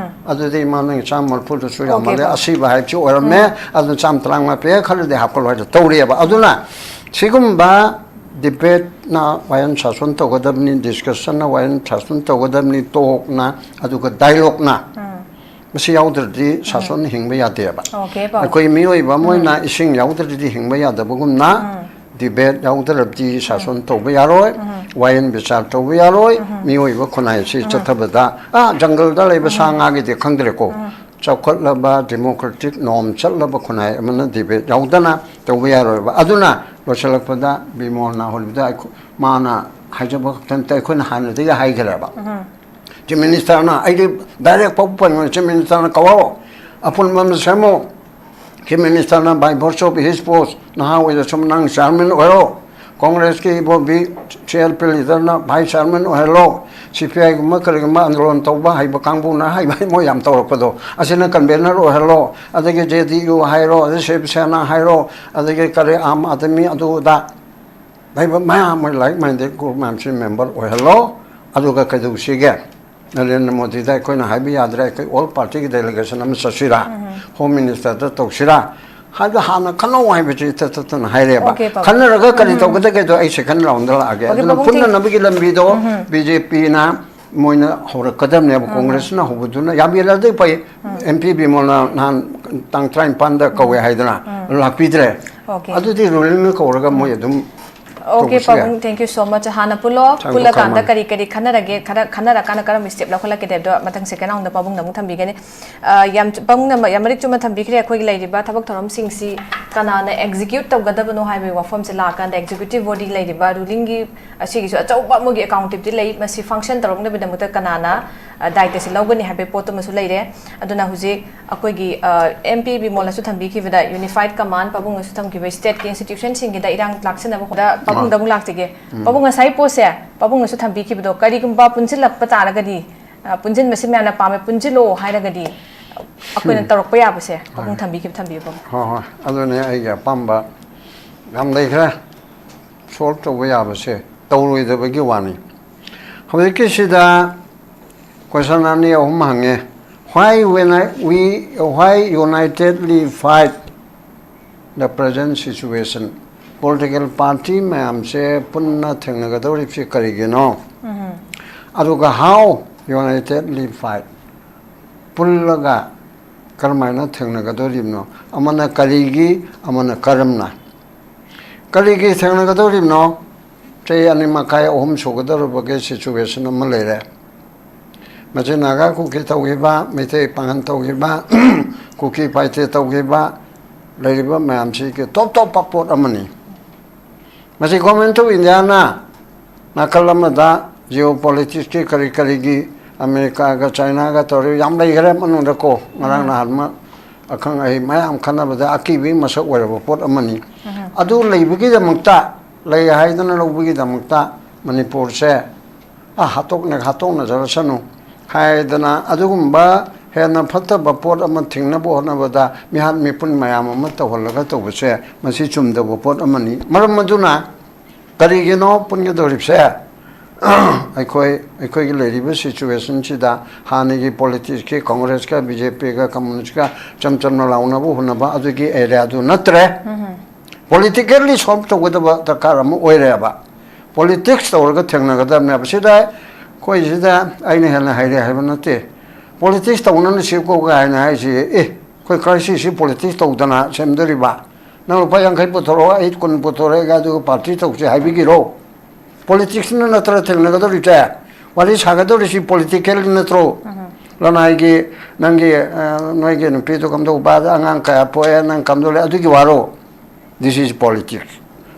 ꯑꯗꯨꯗꯤ, "ꯏꯃꯥ, ꯅꯪ ꯆꯥꯝꯃ ꯃꯔꯐꯨꯗꯨꯁꯨ ꯌꯥꯝꯃꯜꯂꯦ, ꯑꯣꯀꯦ꯫ ꯑꯁꯤꯕ ꯍꯥꯏꯕꯁꯤ ꯑꯣꯏꯔꯝꯃꯦ, ꯑꯗꯨ ꯆꯥꯝꯃ ꯇꯔꯥꯃꯉꯥ ꯄꯤ, ꯈꯔꯗꯤ ꯍꯥꯞꯀꯠꯂꯣ" ꯍꯥꯏꯗ ꯇꯧꯔꯤꯑꯕ꯫ ꯑꯗꯨꯅ ꯁꯤꯒꯨꯝꯕ ꯗꯤꯕꯦꯠꯅ ꯋꯥꯌꯦꯟ ꯁꯥꯁꯣꯟ ꯇꯧꯒꯗꯕꯅꯤ, ꯗꯤꯁꯀꯁꯟꯅ ꯋꯥꯌꯦꯟ ꯁꯥꯁꯣꯟ ꯇꯧꯒꯗꯕꯅꯤ, ꯇꯣꯛꯅ, ꯑꯗꯨꯒ ꯗꯥꯏꯂꯣꯛꯅ꯫ ꯃꯁꯤ ꯌꯥꯎꯗ꯭ꯔꯗꯤ ꯁꯥꯁꯣꯟ ꯍꯤꯡꯕ ꯌꯥꯗꯦꯕ꯫ ꯑꯣꯀꯦ, ꯄꯥꯎ꯫ ꯑꯩꯈꯣꯏ ꯃꯤꯑꯣꯏꯕ ꯑꯃ ꯑꯣꯏꯅ ꯏꯁꯤꯡ ꯌꯥꯎꯗ꯭ꯔꯗꯤ ꯍꯤꯡꯕ ꯌꯥꯗꯕꯒꯨꯝꯅ, ꯗꯤꯕꯦꯠ ꯌꯥꯎꯗ꯭ꯔꯕꯗꯤ ꯁꯥꯁꯣꯟ ꯇꯧꯕ ꯌꯥꯔꯣꯏ, ꯋꯥꯌꯦꯟ ꯕꯤꯆꯥꯔ ꯇꯧꯕ ꯌꯥꯔꯣꯏ, ꯃꯤꯑꯣꯏꯕ ꯈꯨꯟꯅꯥꯏ ꯑꯁꯤ ꯆꯠꯊꯕꯗ, ꯑꯥ, ꯖꯪꯒꯜꯗ ꯂꯩꯕ ꯁꯥ ꯉꯥꯒꯤꯗꯤ ꯈꯪꯗ꯭ꯔꯦꯀꯣ꯫ ꯆꯥꯎꯈꯠꯂꯕ ꯗꯤꯃꯣꯀ꯭ꯔꯦꯇꯤꯛ ꯅꯣꯔꯝ ꯆꯠꯂꯕ ꯈꯨꯟꯅꯥꯏ ꯑꯃꯅ ꯗꯤꯕꯦꯠ ꯌꯥꯎꯗꯅ ꯇꯧꯕ ꯌꯥꯔꯣꯏꯕ꯫ ꯑꯗꯨꯅ ꯂꯣꯏꯁꯤꯜꯂꯛꯄꯗ ꯕꯤꯃꯣꯜꯅ ꯍꯧꯔꯤꯕꯗ ꯑꯩꯈꯣ-, ꯃꯥꯅ ꯍꯥꯏꯖꯕ ꯈꯛꯇ ꯅꯠꯇꯦ, ꯑꯩꯈꯣꯏꯅ ꯍꯥꯟꯅꯗꯒꯤ ꯍꯥꯏꯈ꯭ꯔꯦꯕ꯫ ꯆꯤꯐ ꯃꯤꯅꯤꯁꯇꯔꯅ, ꯑꯩꯗꯤ ꯗꯥꯏꯔꯦꯛ ꯐꯥꯎ ꯄꯟꯕ, ꯆꯤꯐ ꯃꯤꯅꯤꯁꯇꯔꯅ ꯀꯧꯔꯣ, ꯑꯄꯨꯟꯕ ꯑꯃ ꯁꯦꯝꯃꯣ꯫ ꯆꯤꯐ ꯃꯤꯅꯤꯁꯇꯔꯅ by virtue of his post, ꯅꯍꯥ ꯑꯣꯏꯔꯁꯨ ꯅꯪ ꯆꯤꯌꯥꯔꯃꯦꯟ ꯑꯣꯏꯔꯣ, ꯀꯣꯡꯒ꯭ꯔꯦꯁꯀꯤ ꯏꯕꯣꯕꯤ ꯁꯤ ꯑꯦꯜ ꯄꯤ ꯂꯤꯗꯔꯅ ꯚꯥꯏꯁ ꯆꯤꯌꯥꯔꯃꯦꯟ ꯑꯣꯏꯍꯜꯂꯣ, ꯁꯤ ꯄꯤ ꯑꯥꯏꯒꯨꯝꯕ ꯀꯔꯤꯒꯨꯝꯕ ꯑꯟꯗꯣꯂꯟ ꯇꯧꯕ ꯍꯩꯕ ꯀꯥꯡꯕꯨꯅ ꯍꯩꯕ ꯃꯣꯏ ꯌꯥꯝ ꯇꯧꯔꯛꯄꯗꯣ, ꯑꯁꯤꯅ ꯀꯟꯚꯦꯅꯔ ꯑꯣꯏꯍꯜꯂꯣ, ꯑꯗꯒꯤ ꯖꯦ ꯗꯤ ꯌꯨ ꯍꯥꯏꯔꯣ, ꯑꯗꯩ ꯁꯤꯕ ꯁꯦꯅꯥ ꯍꯥꯏꯔꯣ, ꯑꯗꯒꯤ ꯀꯔꯤ ꯑꯥꯝ ꯑꯥꯗꯃꯤ ꯑꯗꯨ ꯑꯗꯥ, ꯂꯩꯕ ꯃꯌꯥꯝ, ꯃꯣꯏ ꯂꯥꯏꯛ ꯃꯥꯏꯟꯗꯦꯗ ꯒ꯭ꯔꯨꯞ ꯃꯌꯥꯝꯁꯤ ꯃꯦꯝꯕꯔ ꯑꯣꯏꯍꯜꯂꯣ꯫ ꯑꯗꯨꯒ ꯀꯩꯗꯧꯁꯤꯒꯦ? ꯅꯔꯦꯟꯗ꯭ꯔ ꯃꯣꯗꯤꯗ ꯑꯩꯈꯣꯏꯅ ꯍꯥꯏꯕ ꯌꯥꯗ꯭ꯔꯦ, ꯑꯩꯈꯣꯏ ꯑꯣꯜ ꯄꯥꯔꯇꯤꯒꯤ ꯗꯦꯂꯤꯒꯦꯁꯟ ꯑꯃ ꯆꯠꯁꯤꯔꯥ, ꯍꯣꯝ ꯃꯤꯅꯤꯁꯇꯔꯗ ꯇꯧꯁꯤꯔꯥ ꯍꯥꯏꯕꯗꯣ ꯍꯥꯟꯅ ꯈꯟꯅꯧ ꯍꯥꯏꯕꯁꯤ ꯏꯇꯠ ꯇꯠꯇꯅ ꯍꯥꯏꯔꯦꯕ꯫ ꯑꯣꯀꯦ, ꯄꯥꯕꯨꯡ꯫ ꯈꯟꯅꯔꯒ ꯀꯔꯤ ꯇꯧꯒꯗꯒꯦꯗꯣ ꯑꯩ ꯁꯦꯀꯦꯟ ꯔꯥꯎꯟꯗ ꯂꯥꯛꯑꯒꯦ꯫ ꯑꯣꯀꯦ, ꯑꯗꯨꯅ ꯄꯥꯕꯨꯡ, ꯄꯨꯟꯅꯅꯕꯒꯤ ꯂꯝꯕꯤꯗꯣ ꯕꯤ ꯖꯦ ꯄꯤꯅ ꯃꯣꯏꯅ ꯍꯧꯔꯛꯀꯗꯕꯅꯦꯕ, ꯀꯣꯡꯒ꯭ꯔꯦꯁꯅ ꯍꯧꯕꯗꯨꯅ ꯌꯥꯝ ꯌꯦꯜꯂꯗꯤ ꯐꯩ꯫ ꯑꯦꯝ ꯄꯤ ꯕꯤꯃꯣꯜꯅ ꯅꯍꯥꯟ ꯇꯥꯡ ꯇꯔꯥꯅꯤꯄꯥꯟꯗ ꯀꯧꯋꯦ ꯍꯥꯏꯗꯅ ꯂꯥꯛꯄꯤꯗ꯭ꯔꯦ꯫ ꯑꯣꯀꯦ꯫ ꯑꯗꯨꯗꯤ ꯔꯨꯂꯤꯡꯅ ꯀꯧꯔꯒ ꯃꯣꯏ ꯑꯗꯨꯝ Okay, ꯇꯧꯕꯁꯨ ꯌꯥꯏ꯫ Pabung, thank you so much. ꯍꯥꯟꯅ ꯄꯨꯜꯂꯣ, ꯊꯝꯃꯣ, ꯄꯨꯜꯂꯀꯥꯟꯗ ꯊꯝꯃꯣ꯫ ꯀꯔꯤ ꯀꯔꯤ ꯈꯟꯅꯔꯒꯦ, ꯈꯟꯅ-, ꯈꯟꯅꯔꯀꯥꯟꯗ ꯀꯔꯝꯕ step ꯂꯧꯈꯠꯂꯛꯀꯦ ꯍꯥꯏꯕꯗꯣ ꯃꯊꯪ second round ꯗ ꯄꯥꯕꯨꯡꯅ ꯑꯃꯨꯛ ꯊꯝꯕꯤꯒꯅꯤ꯫ ꯑ, ꯌꯥꯝ ꯆ-, ꯄꯥꯕꯨꯡꯅ ꯃ-, ꯌꯥꯝ ꯃꯔꯤꯛ ꯆꯨꯝꯅ ꯊꯝꯕꯤꯈ꯭ꯔꯦ꯫ ꯑꯩꯈꯣꯏꯒꯤ ꯂꯩꯔꯤꯕ ꯊꯕꯛ ꯊꯧꯔꯝꯁꯤꯡꯁꯤ ꯀꯅꯥꯅ execute ꯇꯧꯒꯗꯕꯅꯣ ꯍꯥꯏꯕꯒꯤ ꯋꯥꯐꯝꯁꯦ ꯂꯥꯛꯑꯀꯥꯟꯗ executive body ꯂꯩꯔꯤꯕ rulingꯒꯤ ꯑꯁꯤꯒꯤꯁꯨ ꯑꯆꯧꯕ ꯑꯃꯒꯤ accountability ꯂꯩ꯫ ꯃꯁꯤ function ꯇꯧꯔꯛꯅꯕꯒꯤꯗꯃꯛꯇ ꯀꯅꯥꯅ, ꯑ, ꯗꯥꯌꯤꯇ꯭ꯕꯁꯤ ꯂꯧꯒꯅꯤ ꯍꯥꯏꯕꯒꯤ ꯄꯣꯠꯇꯨꯃꯁꯨ ꯂꯩꯔꯦ꯫ ꯑꯗꯨꯅ ꯍꯧꯖꯤꯛ ꯑꯩꯈꯣꯏꯒꯤ, ꯑ, M P ꯕꯤꯃꯣꯜꯅꯁꯨ ꯊꯝꯕꯤꯈꯤꯕꯗ unified command, ꯄꯥꯕꯨꯡꯅꯁꯨ ꯊꯝꯈꯤꯕ state ꯀꯤ institution ꯁꯤꯡꯒꯤꯗ ꯏꯔꯥꯡ ꯂꯥꯛꯁꯤꯟꯅꯕ ꯍꯣꯠꯅ-, ꯄꯥꯕꯨꯡꯗ ꯑꯃꯨꯛ ꯂꯥꯛꯆꯒꯦ꯫ ꯎꯝ꯫ ꯄꯥꯕꯨꯡ, ꯉꯁꯥꯏ ꯄꯣꯠꯁꯦ ꯄꯥꯕꯨꯡꯅꯁꯨ ꯊꯝꯕꯤꯈꯤꯕꯗꯣ ꯀꯔꯤꯒꯨꯝꯕ ꯄꯨꯟꯁꯤꯜꯂꯛꯄ ꯇꯥꯔꯒꯗꯤ, ꯑ, ꯄꯨꯟꯁꯤꯟꯕꯁꯤ ꯃꯌꯥꯝꯅ ꯄꯥꯝꯃꯦ, ꯄꯨꯟꯁꯤꯜꯂꯣ ꯍꯥꯏꯔꯒꯗꯤ ꯑꯩꯈꯣꯏꯅ ꯎꯝ꯫ ꯇꯧꯔꯛꯄ ꯌꯥꯕꯁꯦ ꯄꯥꯕꯨꯡ ꯍꯣꯏ꯫ ꯊꯝꯕꯤꯈꯤꯕ ꯊꯝꯕꯤꯌꯨ, ꯄꯥꯕꯨꯡ꯫ ꯍꯣꯏ, ꯍꯣꯏ꯫ ꯑꯗꯨꯅꯦ ꯑꯩꯒꯤ ꯑꯄꯥꯝꯕ ꯌꯥꯝ ꯂꯩꯈ꯭ꯔꯦ꯫ Solve ꯇꯧꯕ ꯌꯥꯕꯁꯦ ꯇꯧꯔꯣꯏꯗꯕꯒꯤ ꯋꯥꯅꯤ꯫ ꯍꯧꯖꯤꯛꯀꯤꯁꯤꯗ question ꯑꯅꯤ ꯑꯍꯨꯝ ꯍꯪꯉꯦ꯫ Why when I, we, why unitedly fight the present situation? Political party ꯃꯌꯥꯝꯁꯦ ꯄꯨꯟꯅ ꯊꯦꯡꯅꯒꯗꯧꯔꯤꯕꯁꯤ ꯀꯔꯤꯒꯤꯅꯣ? ꯎꯝ꯫ ꯑꯗꯨꯒ how unitedly fight? ꯄꯨꯜꯂꯒ ꯀꯔꯝꯍꯥꯏꯅ ꯊꯦꯡꯅꯒꯗꯧꯔꯤꯕꯅꯣ? ꯑꯃꯅ ꯀꯔꯤꯒꯤ, ꯑꯃꯅ ꯀꯔꯝꯅ? ꯀꯔꯤꯒꯤ ꯊꯦꯡꯅꯒꯗꯧꯔꯤꯕꯅꯣ? ꯆꯍꯤ ꯑꯅꯤ ꯃꯈꯥꯏ, ꯑꯍꯨꯝ ꯁꯨꯒꯗꯧꯔꯕꯒꯤ situation ꯑꯃ ꯂꯩꯔꯦ꯫ ꯃꯁꯤ ꯅꯥꯒꯥ ꯀꯨꯀꯤ ꯇꯧꯈꯤꯕ, ꯃꯩꯇꯩ ꯄꯥꯉꯟ ꯇꯧꯈꯤꯕ, ꯀꯨꯀꯤ ꯄꯥꯏꯇꯦ ꯇꯧꯈꯤꯕ, ꯂꯩꯔꯤꯕ ꯃꯌꯥꯝꯁꯤꯒꯤ ꯇꯣꯞ ꯇꯣꯞꯄ ꯄꯣꯠ ꯑꯃꯅꯤ꯫ ꯃꯁꯤ Government of India ꯅ ꯅꯥꯀꯜ ꯑꯃꯗ geopolitics ꯀꯤ ꯀꯔꯤ ꯀꯔꯤꯒꯤ ꯑꯃꯦꯔꯤꯀꯥꯒ ꯆꯥꯏꯅꯥꯒ ꯇꯧꯔꯤ ꯌꯥꯝ ꯂꯩꯈꯔꯦ ꯃꯅꯨꯡꯗ ꯀꯣ, ꯉꯔꯥꯡ ꯎꯝ꯫ ꯅꯍꯥꯟ ꯑꯃ ꯑꯈꯪ ꯑꯍꯩ ꯃꯌꯥꯝ ꯈꯟꯅꯕꯗ ꯑꯀꯤꯕꯒꯤ ꯃꯁꯛ ꯑꯣꯏꯔꯕ ꯄꯣꯠ ꯑꯃꯅꯤ꯫ ꯎꯝ꯫ ꯑꯗꯨ ꯂꯩꯕꯒꯤꯗꯃꯛꯇ, ꯂꯩ ꯍꯥꯏꯗꯅ ꯂꯧꯕꯒꯤꯗꯃꯛꯇ ꯃꯅꯤꯄꯨꯔꯁꯦ, ꯑ, ꯍꯥꯠꯇꯣꯛꯅ-, ꯍꯥꯠꯇꯣꯛꯅꯖꯔꯁꯅꯨ ꯍꯥꯏꯗꯅ ꯑꯗꯨꯒꯨꯝꯕ ꯍꯦꯟꯅ ꯐꯠꯇꯕ ꯄꯣꯠ ꯑꯃ ꯊꯤꯡꯅꯕ ꯍꯣꯠꯅꯕꯗ ꯃꯤꯍꯥꯠ ꯃꯤꯄꯨꯟ ꯃꯌꯥꯝ ꯑꯃ ꯇꯧꯍꯜꯂꯒ ꯇꯧꯕꯁꯦ, ꯃꯁꯤ ꯆꯨꯝꯗꯕ ꯄꯣꯠ ꯑꯃꯅꯤ꯫ ꯃꯔꯝ ꯑꯗꯨꯅ ꯀꯔꯤꯒꯤꯅꯣ ꯄꯨꯟꯒꯗꯧꯔꯤꯕꯁꯦ? ꯑꯩꯈꯣꯏ, ꯑꯩꯈꯣꯏꯒꯤ ꯂꯩꯔꯤꯕ situation ꯁꯤꯗ ꯍꯥꯟꯅꯒꯤ politics ꯀꯤ Congress ꯀ, B J P ꯒ, Communist ꯀ ꯆꯝ ꯆꯝꯅ ꯂꯥꯎꯅꯕ ꯍꯣꯠꯅꯕ ꯑꯗꯨꯒꯤ area ꯗꯨ ꯅꯠꯇ꯭ꯔꯦ꯫ ꯎꯝ꯫ Politically solve ꯇꯧꯒꯗꯕ ꯗꯔꯀꯥꯔ ꯑꯃ ꯑꯣꯏꯔꯦꯕ꯫ Politics ꯇꯧꯔꯒ ꯊꯦꯡꯅꯒꯗꯕꯅꯦꯕ꯫ ꯁꯤꯗ ꯑꯩꯈꯣꯏ ꯁꯤꯗ ꯑꯩꯅ ꯍꯦꯟꯅ ꯍꯩꯔꯦ ꯍꯥꯏꯕ ꯅꯠꯇꯦ꯫ Politics ꯇꯧꯅꯅ ꯁꯤ ꯀꯧꯒ ꯍꯥꯏꯅ ꯍꯥꯏꯁꯤ, ꯑꯦ, ꯑꯩꯈꯣꯏ crisis ꯁꯤ politics ꯇꯧꯗꯅ ꯁꯦꯝꯗꯣꯔꯤꯕ? ꯅꯪ ꯂꯨꯄꯥ ꯌꯥꯡꯈꯩ ꯄꯨꯊꯣꯔꯛꯑꯣ, ꯑꯩ ꯀꯨꯟ ꯄꯨꯊꯣꯔꯛꯑꯒ ꯑꯗꯨꯒ ꯄꯥꯔꯇꯤ ꯇꯧꯁꯦ ꯍꯥꯏꯕꯤꯒꯤꯔꯣ? ꯄꯣꯂꯤꯇꯤꯛꯁꯅ ꯅꯠꯇ꯭ꯔ ꯊꯦꯡꯅꯒꯗꯧꯔꯤꯁꯦ? ꯋꯥꯔꯤ ꯁꯥꯒꯗꯧꯔꯤꯁꯤ ꯄꯣꯂꯤꯇꯤꯀꯦꯜꯒꯤ ꯅꯠꯇ꯭ꯔꯣ? ꯂꯅꯥꯏꯒꯤ, ꯅꯪꯒꯤ, ꯑ, ꯅꯣꯏꯒꯤ ꯅꯨꯄꯤꯗꯣ ꯀꯝꯗꯧꯕ, ꯑꯉꯥꯡ ꯀꯌꯥ ꯄꯣꯛꯑꯦ, ꯅꯪ ꯀꯝꯗꯧꯔꯦ, ꯑꯗꯨꯒꯤ ꯋꯥꯔꯣ? This is politics.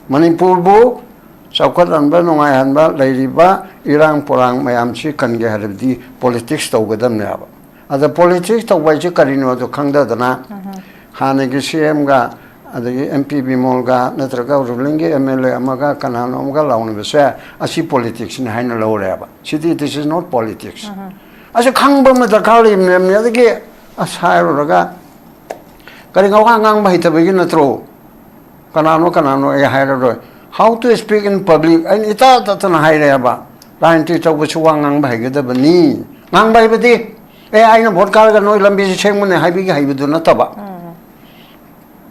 ꯃꯅꯤꯄꯨꯔꯕꯨ ꯆꯥꯎꯈꯠꯍꯟꯕ, ꯅꯨꯡꯉꯥꯏꯍꯟꯕ, ꯂꯩꯔꯤꯕ ꯏꯔꯥꯡ ꯄꯣꯔꯥꯡ ꯃꯌꯥꯝꯁꯤ ꯀꯟꯒꯦ ꯍꯥꯏꯔꯕꯗꯤ ꯄꯣꯂꯤꯇꯤꯛꯁ ꯇꯧꯒꯗꯕꯅꯦꯕ꯫ ꯑꯗ ꯄꯣꯂꯤꯇꯤꯛꯁ ꯇꯧꯕ ꯍꯥꯏꯁꯦ ꯀꯔꯤꯅꯣꯗꯣ ꯈꯪꯗꯗꯅ ꯍꯥꯟꯅꯒꯤ ꯁꯤ ꯑꯦꯝꯒ ꯑꯗꯒꯤ ꯑꯦꯝ ꯄꯤ ꯕꯤꯃꯣꯜꯒ ꯅꯠꯇ꯭ꯔꯒ ꯔꯨꯂꯤꯡꯒꯤ ꯑꯦꯝ ꯑꯦꯜ ꯑꯦ ꯑꯃꯒ ꯀꯅꯥꯅꯣ ꯑꯃꯒ ꯂꯥꯎꯅꯕꯁꯦ ꯑꯁꯤ ꯄꯣꯂꯤꯇꯤꯛꯁꯅꯤ ꯍꯥꯏꯅ ꯂꯧꯔꯦꯕ꯫ ꯁꯤꯗꯤ this is not politics. ꯑꯁꯤ ꯈꯪꯕ ꯑꯃ ꯗꯔꯀꯥꯔ ꯂꯩꯕꯅꯦ꯫ ꯑꯗꯒꯤ ꯑꯁ ꯍꯥꯏꯔꯨꯔꯒ ꯀꯔꯤꯒ ꯋꯥ ꯉꯥꯡꯕ ꯍꯩꯇꯕꯒꯤ ꯅꯠꯇ꯭ꯔꯣ? ꯀꯅꯥꯅꯣ ꯀꯅꯥꯅꯣ ꯑꯩ ꯍꯥꯏꯔꯔꯣꯏ꯫ How to speak in public ꯑꯩꯅ ꯏꯇꯥ ꯇꯠꯇꯅ ꯍꯥꯏꯔꯦꯕ꯫ ꯔꯥꯖꯅꯤꯇꯤ ꯇꯧꯕꯁꯨ ꯋꯥ ꯉꯥꯡꯕ ꯍꯩꯒꯗꯕꯅꯤ꯫ ꯉꯥꯡꯕ ꯍꯩꯕꯗꯤ ꯑꯦ ꯑꯩꯅ ꯚꯣꯠ ꯀꯥꯔꯒ ꯅꯣꯏ ꯂꯝꯕꯤꯁꯤ ꯁꯦꯝꯒꯅꯤ ꯍꯥꯏꯕꯤꯒꯦ ꯍꯩꯕꯗꯨ ꯅꯠꯇꯕ꯫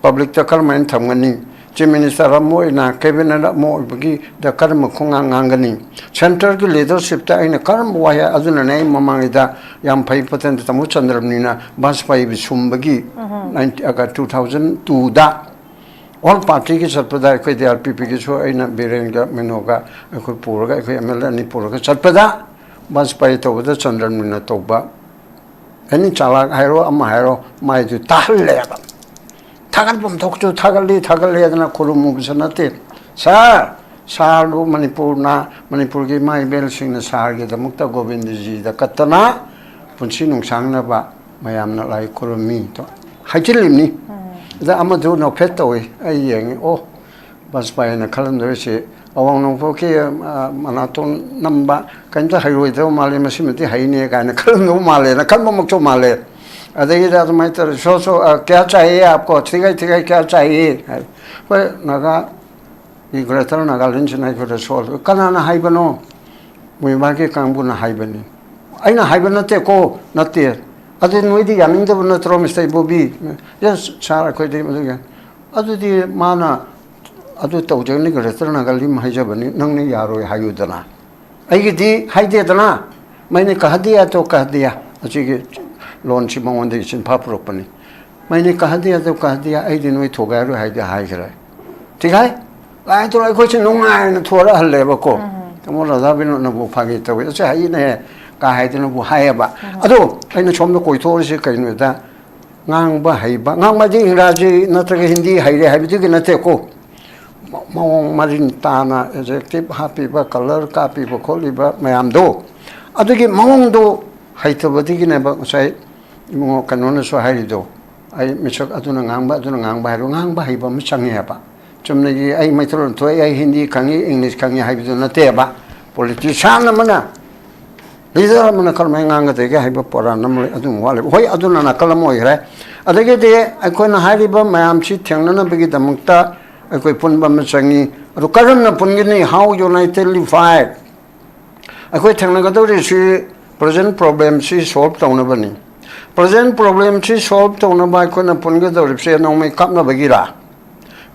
ꯄꯕ꯭ꯂꯤꯛꯇ ꯀꯔꯝꯍꯥꯏꯅ ꯊꯝꯒꯅꯤ? ꯆꯤꯐ ꯃꯤꯅꯤꯁꯇꯔ ꯑꯃ ꯑꯣꯏꯅ ꯀꯦꯕꯤꯅꯦꯠ ꯑꯃ ꯑꯣꯏꯕꯒꯤꯗ ꯀꯔꯝꯕ ꯈꯣꯡꯉꯥꯡ ꯉꯥꯡꯒꯅꯤ? ꯁꯦꯟꯇꯔꯒꯤ ꯂꯤꯗꯔꯁꯤꯞꯇ ꯑꯩꯅ ꯀꯔꯝꯕ ꯋꯥꯍꯩ, ꯑꯗꯨꯅꯅꯦ ꯑꯩ ꯃꯃꯥꯡꯉꯩꯗ ꯌꯥꯝ ꯐꯩ ꯐꯠꯇꯅ ꯇꯥꯃꯣ ꯆꯟꯗ꯭ꯔꯃꯅꯤꯅ ꯚꯥꯖꯄꯥꯏꯕꯨ ꯁꯨꯝꯕꯒꯤ ꯅꯥꯏꯟꯇꯤ ꯇꯨ ꯊꯥꯎꯖꯟ ꯇꯨꯗ ꯑꯣꯜ ꯄꯥꯔꯇꯤꯒꯤ ꯆꯠꯄꯗ ꯑꯩꯈꯣꯏ ꯗꯤ ꯑꯥꯔ ꯄꯤ ꯄꯤꯒꯤꯁꯨ ꯑꯩꯅ ꯕꯤꯔꯦꯟꯒ ꯃꯤꯅꯣꯒ ꯑꯩꯈꯣꯏ ꯄꯨꯔꯒ ꯑꯩꯈꯣꯏ ꯑꯦꯝ ꯑꯦꯜ ꯑꯦ ꯑꯅꯤ ꯄꯨꯔꯒ ꯆꯠꯄꯗ ꯚꯥꯖꯄꯥꯏ ꯇꯧꯕꯗ ꯆꯟꯗ꯭ꯔꯃꯅꯤꯅ ꯇꯧꯕ ꯑꯦꯅꯤ ꯆꯥꯂꯥꯛ ꯍꯥꯏꯔꯣ ꯑꯃ ꯍꯥꯏꯔꯣ ꯃꯥꯏꯗꯨ ꯇꯥꯍꯜꯂꯦꯕ꯫ ꯊꯥꯒꯠꯐꯝ ꯊꯣꯛꯁꯨ ꯊꯥꯒꯠꯂꯤ, ꯊꯥꯒꯠꯂꯦꯗꯅ ꯈꯨꯔꯨꯝꯃꯨꯕꯁꯨ ꯅꯠꯇꯦ꯫ ꯁꯥꯔ, ꯁꯥꯔꯕꯨ ꯃꯅꯤꯄꯨꯔꯅ, ꯃꯅꯤꯄꯨꯔꯒꯤ ꯏꯃꯥ ꯏꯕꯦꯜꯁꯤꯡꯅ ꯁꯥꯔꯒꯤꯗꯃꯛꯇ ꯒꯣꯕꯤꯟꯗꯖꯤꯗ ꯀꯠꯇꯅ ꯄꯨꯟꯁꯤ ꯅꯨꯡꯁꯥꯡꯅꯕ ꯃꯌꯥꯝꯅ ꯂꯥꯏ ꯈꯨꯔꯨꯝꯃꯤ ꯇꯣ ꯍꯥꯏꯖꯤꯜꯂꯤꯕꯅꯤ꯫ ꯑꯗ ꯑꯃꯗꯨ ꯅꯣꯛꯐꯦꯠ ꯇꯧꯏ꯫ ꯑꯩ ꯌꯦꯡꯉꯤ, ꯑꯣ, ꯕꯥꯖꯄꯥꯏꯅ ꯈꯜꯂꯝꯗꯣꯏꯁꯤ ꯑꯋꯥꯡ ꯅꯣꯡꯄꯣꯛꯀꯤ, ꯑ, ꯃꯅꯥꯇꯣꯟ ꯅꯝꯕ ꯀꯩꯝꯇ ꯍꯩꯔꯣꯏꯗꯕ ꯃꯥꯜꯂꯦ, ꯃꯁꯤꯃꯗꯤ ꯍꯩꯅꯦ ꯀꯥꯏꯅ ꯈꯜꯂꯝꯗꯧ ꯃꯥꯜꯂꯦꯅ ꯈꯟꯕꯃꯛꯁꯨ ꯃꯥꯜꯂꯦ꯫ ꯑꯗꯒꯤꯗꯤ ꯑꯗꯨꯃꯥꯏꯅ ꯇꯧꯔꯦ, "ꯁꯣ ꯁꯣ, ꯑ, ꯀꯌꯥ ꯆꯥꯍꯤꯌꯦ ꯑꯥꯞꯀꯣ? ꯊꯤꯒꯩ ꯊꯤꯒꯩ ꯀꯌꯥ ꯆꯥꯍꯤꯌꯦ?" ꯍꯥꯏ꯫ ꯑꯩꯈꯣꯏ ꯅꯥꯒꯥꯒꯤ ꯒ꯭ꯔꯦꯇꯔ ꯅꯥꯒꯥꯂꯦꯟꯁꯤꯅ ꯑꯩꯈꯣꯏꯗ ꯁꯣꯜꯂꯤ꯫ "ꯀꯅꯥꯅ ꯍꯥꯏꯕꯅꯣ?" "ꯃꯣꯏꯕꯥꯒꯤ ꯀꯥꯡꯕꯨꯅ ꯍꯥꯏꯕꯅꯤ"꯫ "ꯑꯩꯅ ꯍꯥꯏꯕ ꯅꯠꯇꯦꯀꯣ"꯫ "ꯅꯠꯇꯦ"꯫ "ꯑꯗꯨ ꯅꯣꯏꯗꯤ ꯌꯥꯅꯤꯡꯗꯕ ꯅꯠꯇ꯭ꯔꯣ, ꯃꯤꯁꯇꯔ ꯏꯕꯣꯕꯤ?" "ꯌꯦꯁ ꯁꯥꯔ, ꯑꯩꯈꯣꯏꯗꯤ ꯃꯗꯨꯒꯤ"꯫ "ꯑꯗꯨꯗꯤ ꯃꯥꯅ ꯑꯗꯨ ꯇꯧꯖꯒꯅꯤ, ꯒ꯭ꯔꯦꯇꯔ ꯅꯥꯒꯥꯂꯦꯟ ꯍꯥꯏꯖꯕꯅꯤ, ꯅꯪꯅ ꯌꯥꯔꯣꯏ ꯍꯥꯏꯌꯨꯗꯅ"꯫ ꯑꯩꯒꯤꯗꯤ ꯍꯥꯏꯗꯦꯗꯅ, "ꯃꯩꯅ ꯀꯍ ꯗꯤꯌꯥ ꯇꯣ ꯀꯍ ꯗꯤꯌꯥ"꯫ ꯑꯁꯤꯒꯤ ꯂꯣꯟꯁꯤ ꯃꯉꯣꯟꯗꯒꯤ ꯆꯤꯟꯐꯥ ꯄꯨꯔꯛꯄꯅꯤ꯫ ꯃꯩꯅꯤ ꯀꯍ ꯗꯤꯌꯥ ꯇꯣ ꯀꯍ ꯗꯤꯌꯥ, ꯑꯩꯗꯤ ꯅꯣꯏ ꯊꯣꯒꯥꯏꯔꯣꯏ ꯍꯥꯏꯗꯤ ꯍꯥꯏꯈ꯭ꯔꯦ꯫ ꯊꯤꯈꯥꯏ? ꯂꯥꯏ ꯇꯧꯔ ꯑꯩꯈꯣꯏꯁꯦ ꯅꯨꯡꯉꯥꯏꯅ ꯊꯣꯔꯛꯍꯜꯂꯦꯕꯀꯣ꯫ ꯎꯝ꯫ ꯇꯥꯃꯣ ꯔꯥꯙꯥ ꯕꯤꯅꯣꯗꯅꯕꯨ ꯐꯥꯒꯤ ꯇꯧꯋꯤ꯫ ꯑꯁꯤ ꯍꯩꯅꯦ ꯀꯥ ꯍꯥꯏꯗꯅꯕꯨ ꯍꯥꯏꯌꯦꯕ꯫ ꯎꯝ꯫ ꯑꯗꯣ ꯑꯩꯅ ꯁꯣꯝꯗ ꯀꯣꯏꯊꯣꯛꯎꯔꯤꯁꯤ ꯀꯩꯅꯣꯗ, ꯉꯥꯡꯕ ꯍꯩꯕ, ꯉꯥꯡꯕꯗꯤ ꯏꯪꯒ꯭ꯔꯥꯖꯤ ꯅꯠꯇ꯭ꯔꯒ ꯍꯤꯟꯗꯤ ꯍꯩꯔꯦ ꯍꯥꯏꯕꯗꯨꯒꯤ ꯅꯠꯇꯦꯀꯣ꯫ ꯃ-, ꯃꯑꯣꯡ ꯃꯔꯤꯟ ꯇꯥꯅ ꯑꯦꯖꯦꯛꯇꯤꯚ ꯍꯥꯞꯄꯤꯕ, ꯀꯂꯔ ꯀꯥꯞꯄꯤꯕ ꯈꯣꯠꯂꯤꯕ ꯃꯌꯥꯝꯗꯣ, ꯑꯗꯨꯒꯤ ꯃꯑꯣꯡꯗꯣ ꯍꯩꯇꯕꯗꯒꯤꯅꯦꯕ ꯉꯁꯥꯏ ꯏꯕꯨꯡꯉꯣ ꯀꯩꯅꯣꯅꯁꯨ ꯍꯥꯏꯔꯤꯗꯣ꯫ ꯑꯩ ꯃꯤꯁꯛ ꯑꯗꯨꯅ ꯉꯥꯡꯕ, ꯑꯗꯨꯅ ꯉꯥꯡꯕ ꯍꯥꯏꯔꯣ, ꯉꯥꯡꯕ ꯍꯩꯕ ꯑꯃ ꯆꯪꯉꯦꯕ꯫ ꯆꯨꯝꯅꯒꯤ ꯑꯩ ꯃꯩꯇꯩꯂꯣꯟ ꯊꯣꯛꯑꯦ, ꯑꯩ ꯍꯤꯟꯗꯤ ꯈꯪꯉꯤ, ꯏꯪꯂꯤꯁ ꯈꯪꯉꯤ ꯍꯥꯏꯕꯗꯨ ꯅꯠꯇꯦꯕ꯫ ꯄꯣꯂꯤꯇꯤꯁꯤꯌꯥꯟ ꯑꯃꯅ, ꯂꯤꯗꯔ ꯑꯃꯅ ꯀꯔꯝꯍꯥꯏꯅ ꯉꯥꯡꯒꯗꯒꯦ ꯍꯥꯏꯕ ꯄꯣꯔꯥꯟ ꯑꯃ ꯂꯩ, ꯑꯗꯨꯝ ꯋꯥꯠꯂꯤꯕ꯫ ꯍꯣꯏ, ꯑꯗꯨꯅ ꯅꯥꯀꯜ ꯑꯃ ꯑꯣꯏꯈ꯭ꯔꯦ꯫ ꯑꯗꯒꯤꯗꯤ ꯑꯩꯈꯣꯏꯅ ꯍꯥꯏꯔꯤꯕ ꯃꯌꯥꯝꯁꯤ ꯊꯦꯡꯅꯅꯕꯒꯤꯗꯃꯛꯇ ꯑꯩꯈꯣꯏ ꯄꯨꯟꯕ ꯑꯃ ꯆꯪꯉꯤ꯫ ꯑꯗꯨ ꯀꯔꯝꯅ ꯄꯨꯟꯒꯅꯤ? How unitedly fight? ꯑꯩꯈꯣꯏ ꯊꯦꯡꯅꯒꯗꯧꯔꯤꯁꯤ ꯄ꯭ꯔꯖꯦꯟ ꯄ꯭ꯔꯣꯕ꯭ꯂꯦꯝꯁꯤ ꯁꯣꯜꯕ ꯇꯧꯅꯕꯅꯤ꯫ ꯄ꯭ꯔꯖꯦꯟ ꯄ꯭ꯔꯣꯕ꯭ꯂꯦꯝꯁꯤ ꯁꯣꯜꯕ ꯇꯧꯅꯕ ꯑꯩꯈꯣꯏꯅ ꯄꯨꯟꯒꯗꯧꯔꯤꯕꯁꯦ ꯅꯣꯡꯃꯩ ꯀꯥꯞꯅꯕꯒꯤꯔꯥ?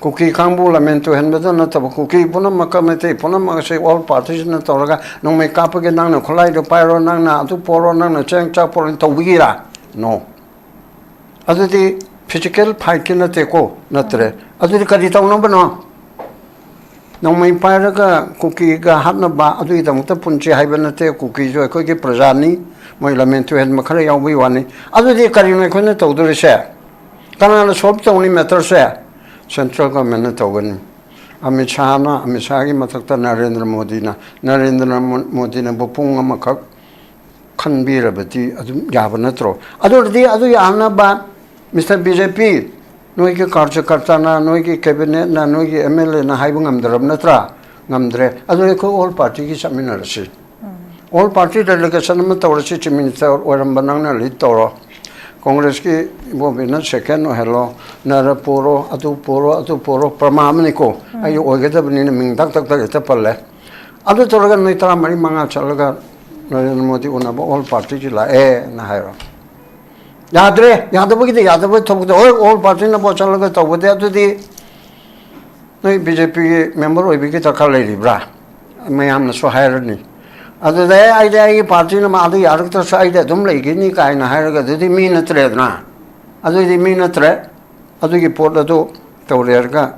ꯀꯨꯀꯤ ꯀꯥꯡꯕꯨ ꯂꯝꯍꯦꯟ ꯇꯨꯍꯦꯟꯕꯗ ꯅꯠꯇꯕ, ꯀꯨꯀꯤ ꯄꯨꯝꯅꯃꯛꯀ, ꯃꯩꯇꯩ ꯄꯨꯝꯅꯃꯛ ꯑꯁꯤ ꯑꯣꯜ ꯄꯥꯔꯇꯤꯁꯤꯅ ꯇꯧꯔꯒ ꯅꯣꯡꯃꯩ ꯀꯥꯞꯄꯒꯤ ꯅꯪꯅ ꯈꯨꯠꯂꯥꯏꯗꯣ ꯄꯥꯏꯔꯣ, ꯅꯪꯅ ꯑꯗꯨ ꯄꯣꯔꯣ, ꯅꯪꯅ ꯆꯦꯡ ꯆꯥꯛ ꯄꯣꯔꯣ ꯇꯧꯕꯒꯤꯔꯥ? No꯫ ꯑꯗꯨꯗꯤ ꯐꯤꯖꯤꯀꯦꯜ ꯐꯥꯏꯠꯀꯤ ꯅꯠꯇꯦꯀꯣ, ꯅꯠꯇ꯭ꯔꯦ꯫ ꯑꯗꯨꯗꯤ ꯀꯔꯤ ꯇꯧꯅꯕꯅꯣ? ꯅꯣꯡꯃꯩ ꯄꯥꯏꯔꯒ ꯀꯨꯀꯤꯒ ꯍꯥꯠꯅꯕ, ꯑꯗꯨꯒꯤꯗꯃꯛꯇ ꯄꯨꯟꯁꯤ ꯍꯥꯏꯕ ꯅꯠꯇꯦ꯫ ꯀꯨꯀꯤꯁꯨ ꯑꯩꯈꯣꯏꯒꯤ ꯄ꯭ꯔꯖꯥꯅꯤ, ꯃꯣꯏ ꯂꯝꯍꯦꯟ ꯇꯨꯍꯦꯟꯕ ꯈꯔ ꯌꯥꯎꯕꯒꯤ ꯋꯥꯅꯤ꯫ ꯑꯗꯨꯗꯤ ꯀꯔꯤꯅꯣ ꯑꯩꯈꯣꯏꯅ ꯇꯧꯗꯣꯔꯤꯁꯦ? ꯀꯅꯥꯅ ꯁꯣꯜꯕ ꯇꯧꯅꯤ ꯃꯦꯇꯔꯁꯦ? ꯁꯦꯟꯇ꯭ꯔꯦꯜ ꯒꯚꯔꯟꯃꯦꯟꯅ ꯇꯧꯒꯅꯤ꯫ ꯑꯃꯤꯠ ꯁꯥꯍꯅ, ꯑꯃꯤꯠ ꯁꯥꯍꯒꯤ ꯃꯊꯛꯇ ꯅꯔꯦꯟꯗ꯭ꯔ ꯃꯣꯗꯤꯅ, ꯅꯔꯦꯟꯗ꯭ꯔ ꯃꯣ-, ꯃꯣꯗꯤꯅꯕꯨ ꯄꯨꯡ ꯑꯃꯈꯛ ꯈꯟꯕꯤꯔꯕꯗꯤ ꯑꯗꯨꯝ ꯌꯥꯕ ꯅꯠꯇ꯭ꯔꯣ? ꯑꯗꯨ ꯑꯣꯏꯔꯗꯤ ꯑꯗꯨ ꯌꯥꯅꯕ ꯃꯤꯁꯇꯔ ꯕꯤ ꯖꯦ ꯄꯤ, ꯅꯣꯏꯒꯤ ꯀꯥꯔꯖꯀꯔꯇꯥꯅ, ꯅꯣꯏꯒꯤ ꯀꯦꯕꯤꯅꯦꯠꯅ, ꯅꯣꯏꯒꯤ ꯑꯦꯝ ꯑꯦꯜ ꯑꯦꯅ ꯍꯥꯏꯕ ꯉꯝꯗ꯭ꯔꯕ ꯅꯠꯇ꯭ꯔꯥ? ꯉꯝꯗ꯭ꯔꯦ꯫ ꯑꯗꯨ ꯑꯩꯈꯣꯏ ꯑꯣꯜ ꯄꯥꯔꯇꯤꯒꯤ ꯆꯠꯃꯤꯟꯅꯔꯁꯤ꯫ ꯑꯣꯜ ꯄꯥꯔꯇꯤ ꯗꯦꯂꯤꯒꯦꯁꯟ ꯑꯃ ꯇꯧꯔꯁꯤ, ꯆꯤꯐ ꯃꯤꯅꯤꯁꯇꯔ ꯑꯣꯏꯔꯝꯕ ꯅꯪꯅ ꯂꯤꯗ ꯇꯧꯔꯣ꯫ ꯀꯣꯡꯒ꯭ꯔꯦꯁꯀꯤ ꯏꯕꯣꯕꯤꯅ ꯁꯦꯀꯦꯟ ꯑꯣꯏꯍꯜꯂꯣ, ꯅꯔ ꯄꯨꯔꯣ, ꯑꯗꯨ ꯄꯨꯔꯣ, ꯑꯗꯨ ꯄꯨꯔꯣ, ꯄ꯭ꯔꯃꯥ ꯑꯃꯅꯤꯀꯣ꯫ ꯑꯩ ꯑꯣꯏꯒꯗꯕꯅꯤꯅ ꯃꯤꯡ ꯇꯛ ꯇꯛ ꯇꯛ ꯍꯦꯛꯇ ꯄꯜꯂꯦ꯫ ꯑꯗꯨ ꯇꯧꯔꯒ ꯅꯣꯏ ꯇꯔꯥꯃꯔꯤ ꯃꯉꯥ ꯆꯠꯂꯒ ꯅꯔꯦꯟꯗ꯭ꯔ ꯃꯣꯗꯤ ꯎꯅꯕ ꯑꯣꯜ ꯄꯥꯔꯇꯤꯁꯤ ꯂꯥꯛꯑꯦꯅ ꯍꯥꯏꯔꯣ꯫ ꯌꯥꯗ꯭ꯔꯦ, ꯌꯥꯗꯕꯒꯤꯗꯤ ꯌꯥꯗꯕ ꯊꯕꯛꯇ, ꯍꯣꯏ, ꯑꯣꯜ ꯄꯥꯔꯇꯤꯅ ꯄꯣꯠ ꯆꯠꯂꯒ ꯇꯧꯕꯗꯤ, ꯑꯗꯨꯗꯤ ꯅꯣꯏ ꯕꯤ ꯖꯦ ꯄꯤꯒꯤ ꯃꯦꯝꯕꯔ ꯑꯣꯏꯕꯒꯤ ꯗꯔꯀꯥꯔ ꯂꯩꯔꯤꯕ꯭ꯔꯥ? ꯃꯌꯥꯝꯅꯁꯨ ꯍꯥꯏꯔꯅꯤ꯫ ꯑꯗꯨꯗ, "ꯑꯦ, ꯑꯩꯗꯤ ꯑꯩꯒꯤ ꯄꯥꯔꯇꯤꯅ ꯃꯥꯗꯤ ꯌꯥꯔꯛꯇ꯭ꯔꯁꯨ ꯑꯩꯗꯤ ꯑꯗꯨꯝ ꯂꯩꯈꯤꯅꯤ" ꯀꯥꯏꯅ ꯍꯥꯏꯔꯒ, ꯑꯗꯨꯗꯤ ꯃꯤ ꯅꯠꯇ꯭ꯔꯦꯗꯅ꯫ ꯑꯗꯨꯏꯗꯤ ꯃꯤ ꯅꯠꯇ꯭ꯔꯦ꯫ ꯑꯗꯨꯒꯤ ꯄꯣꯠ ꯑꯗꯨ ꯇꯧꯔꯦꯔꯒ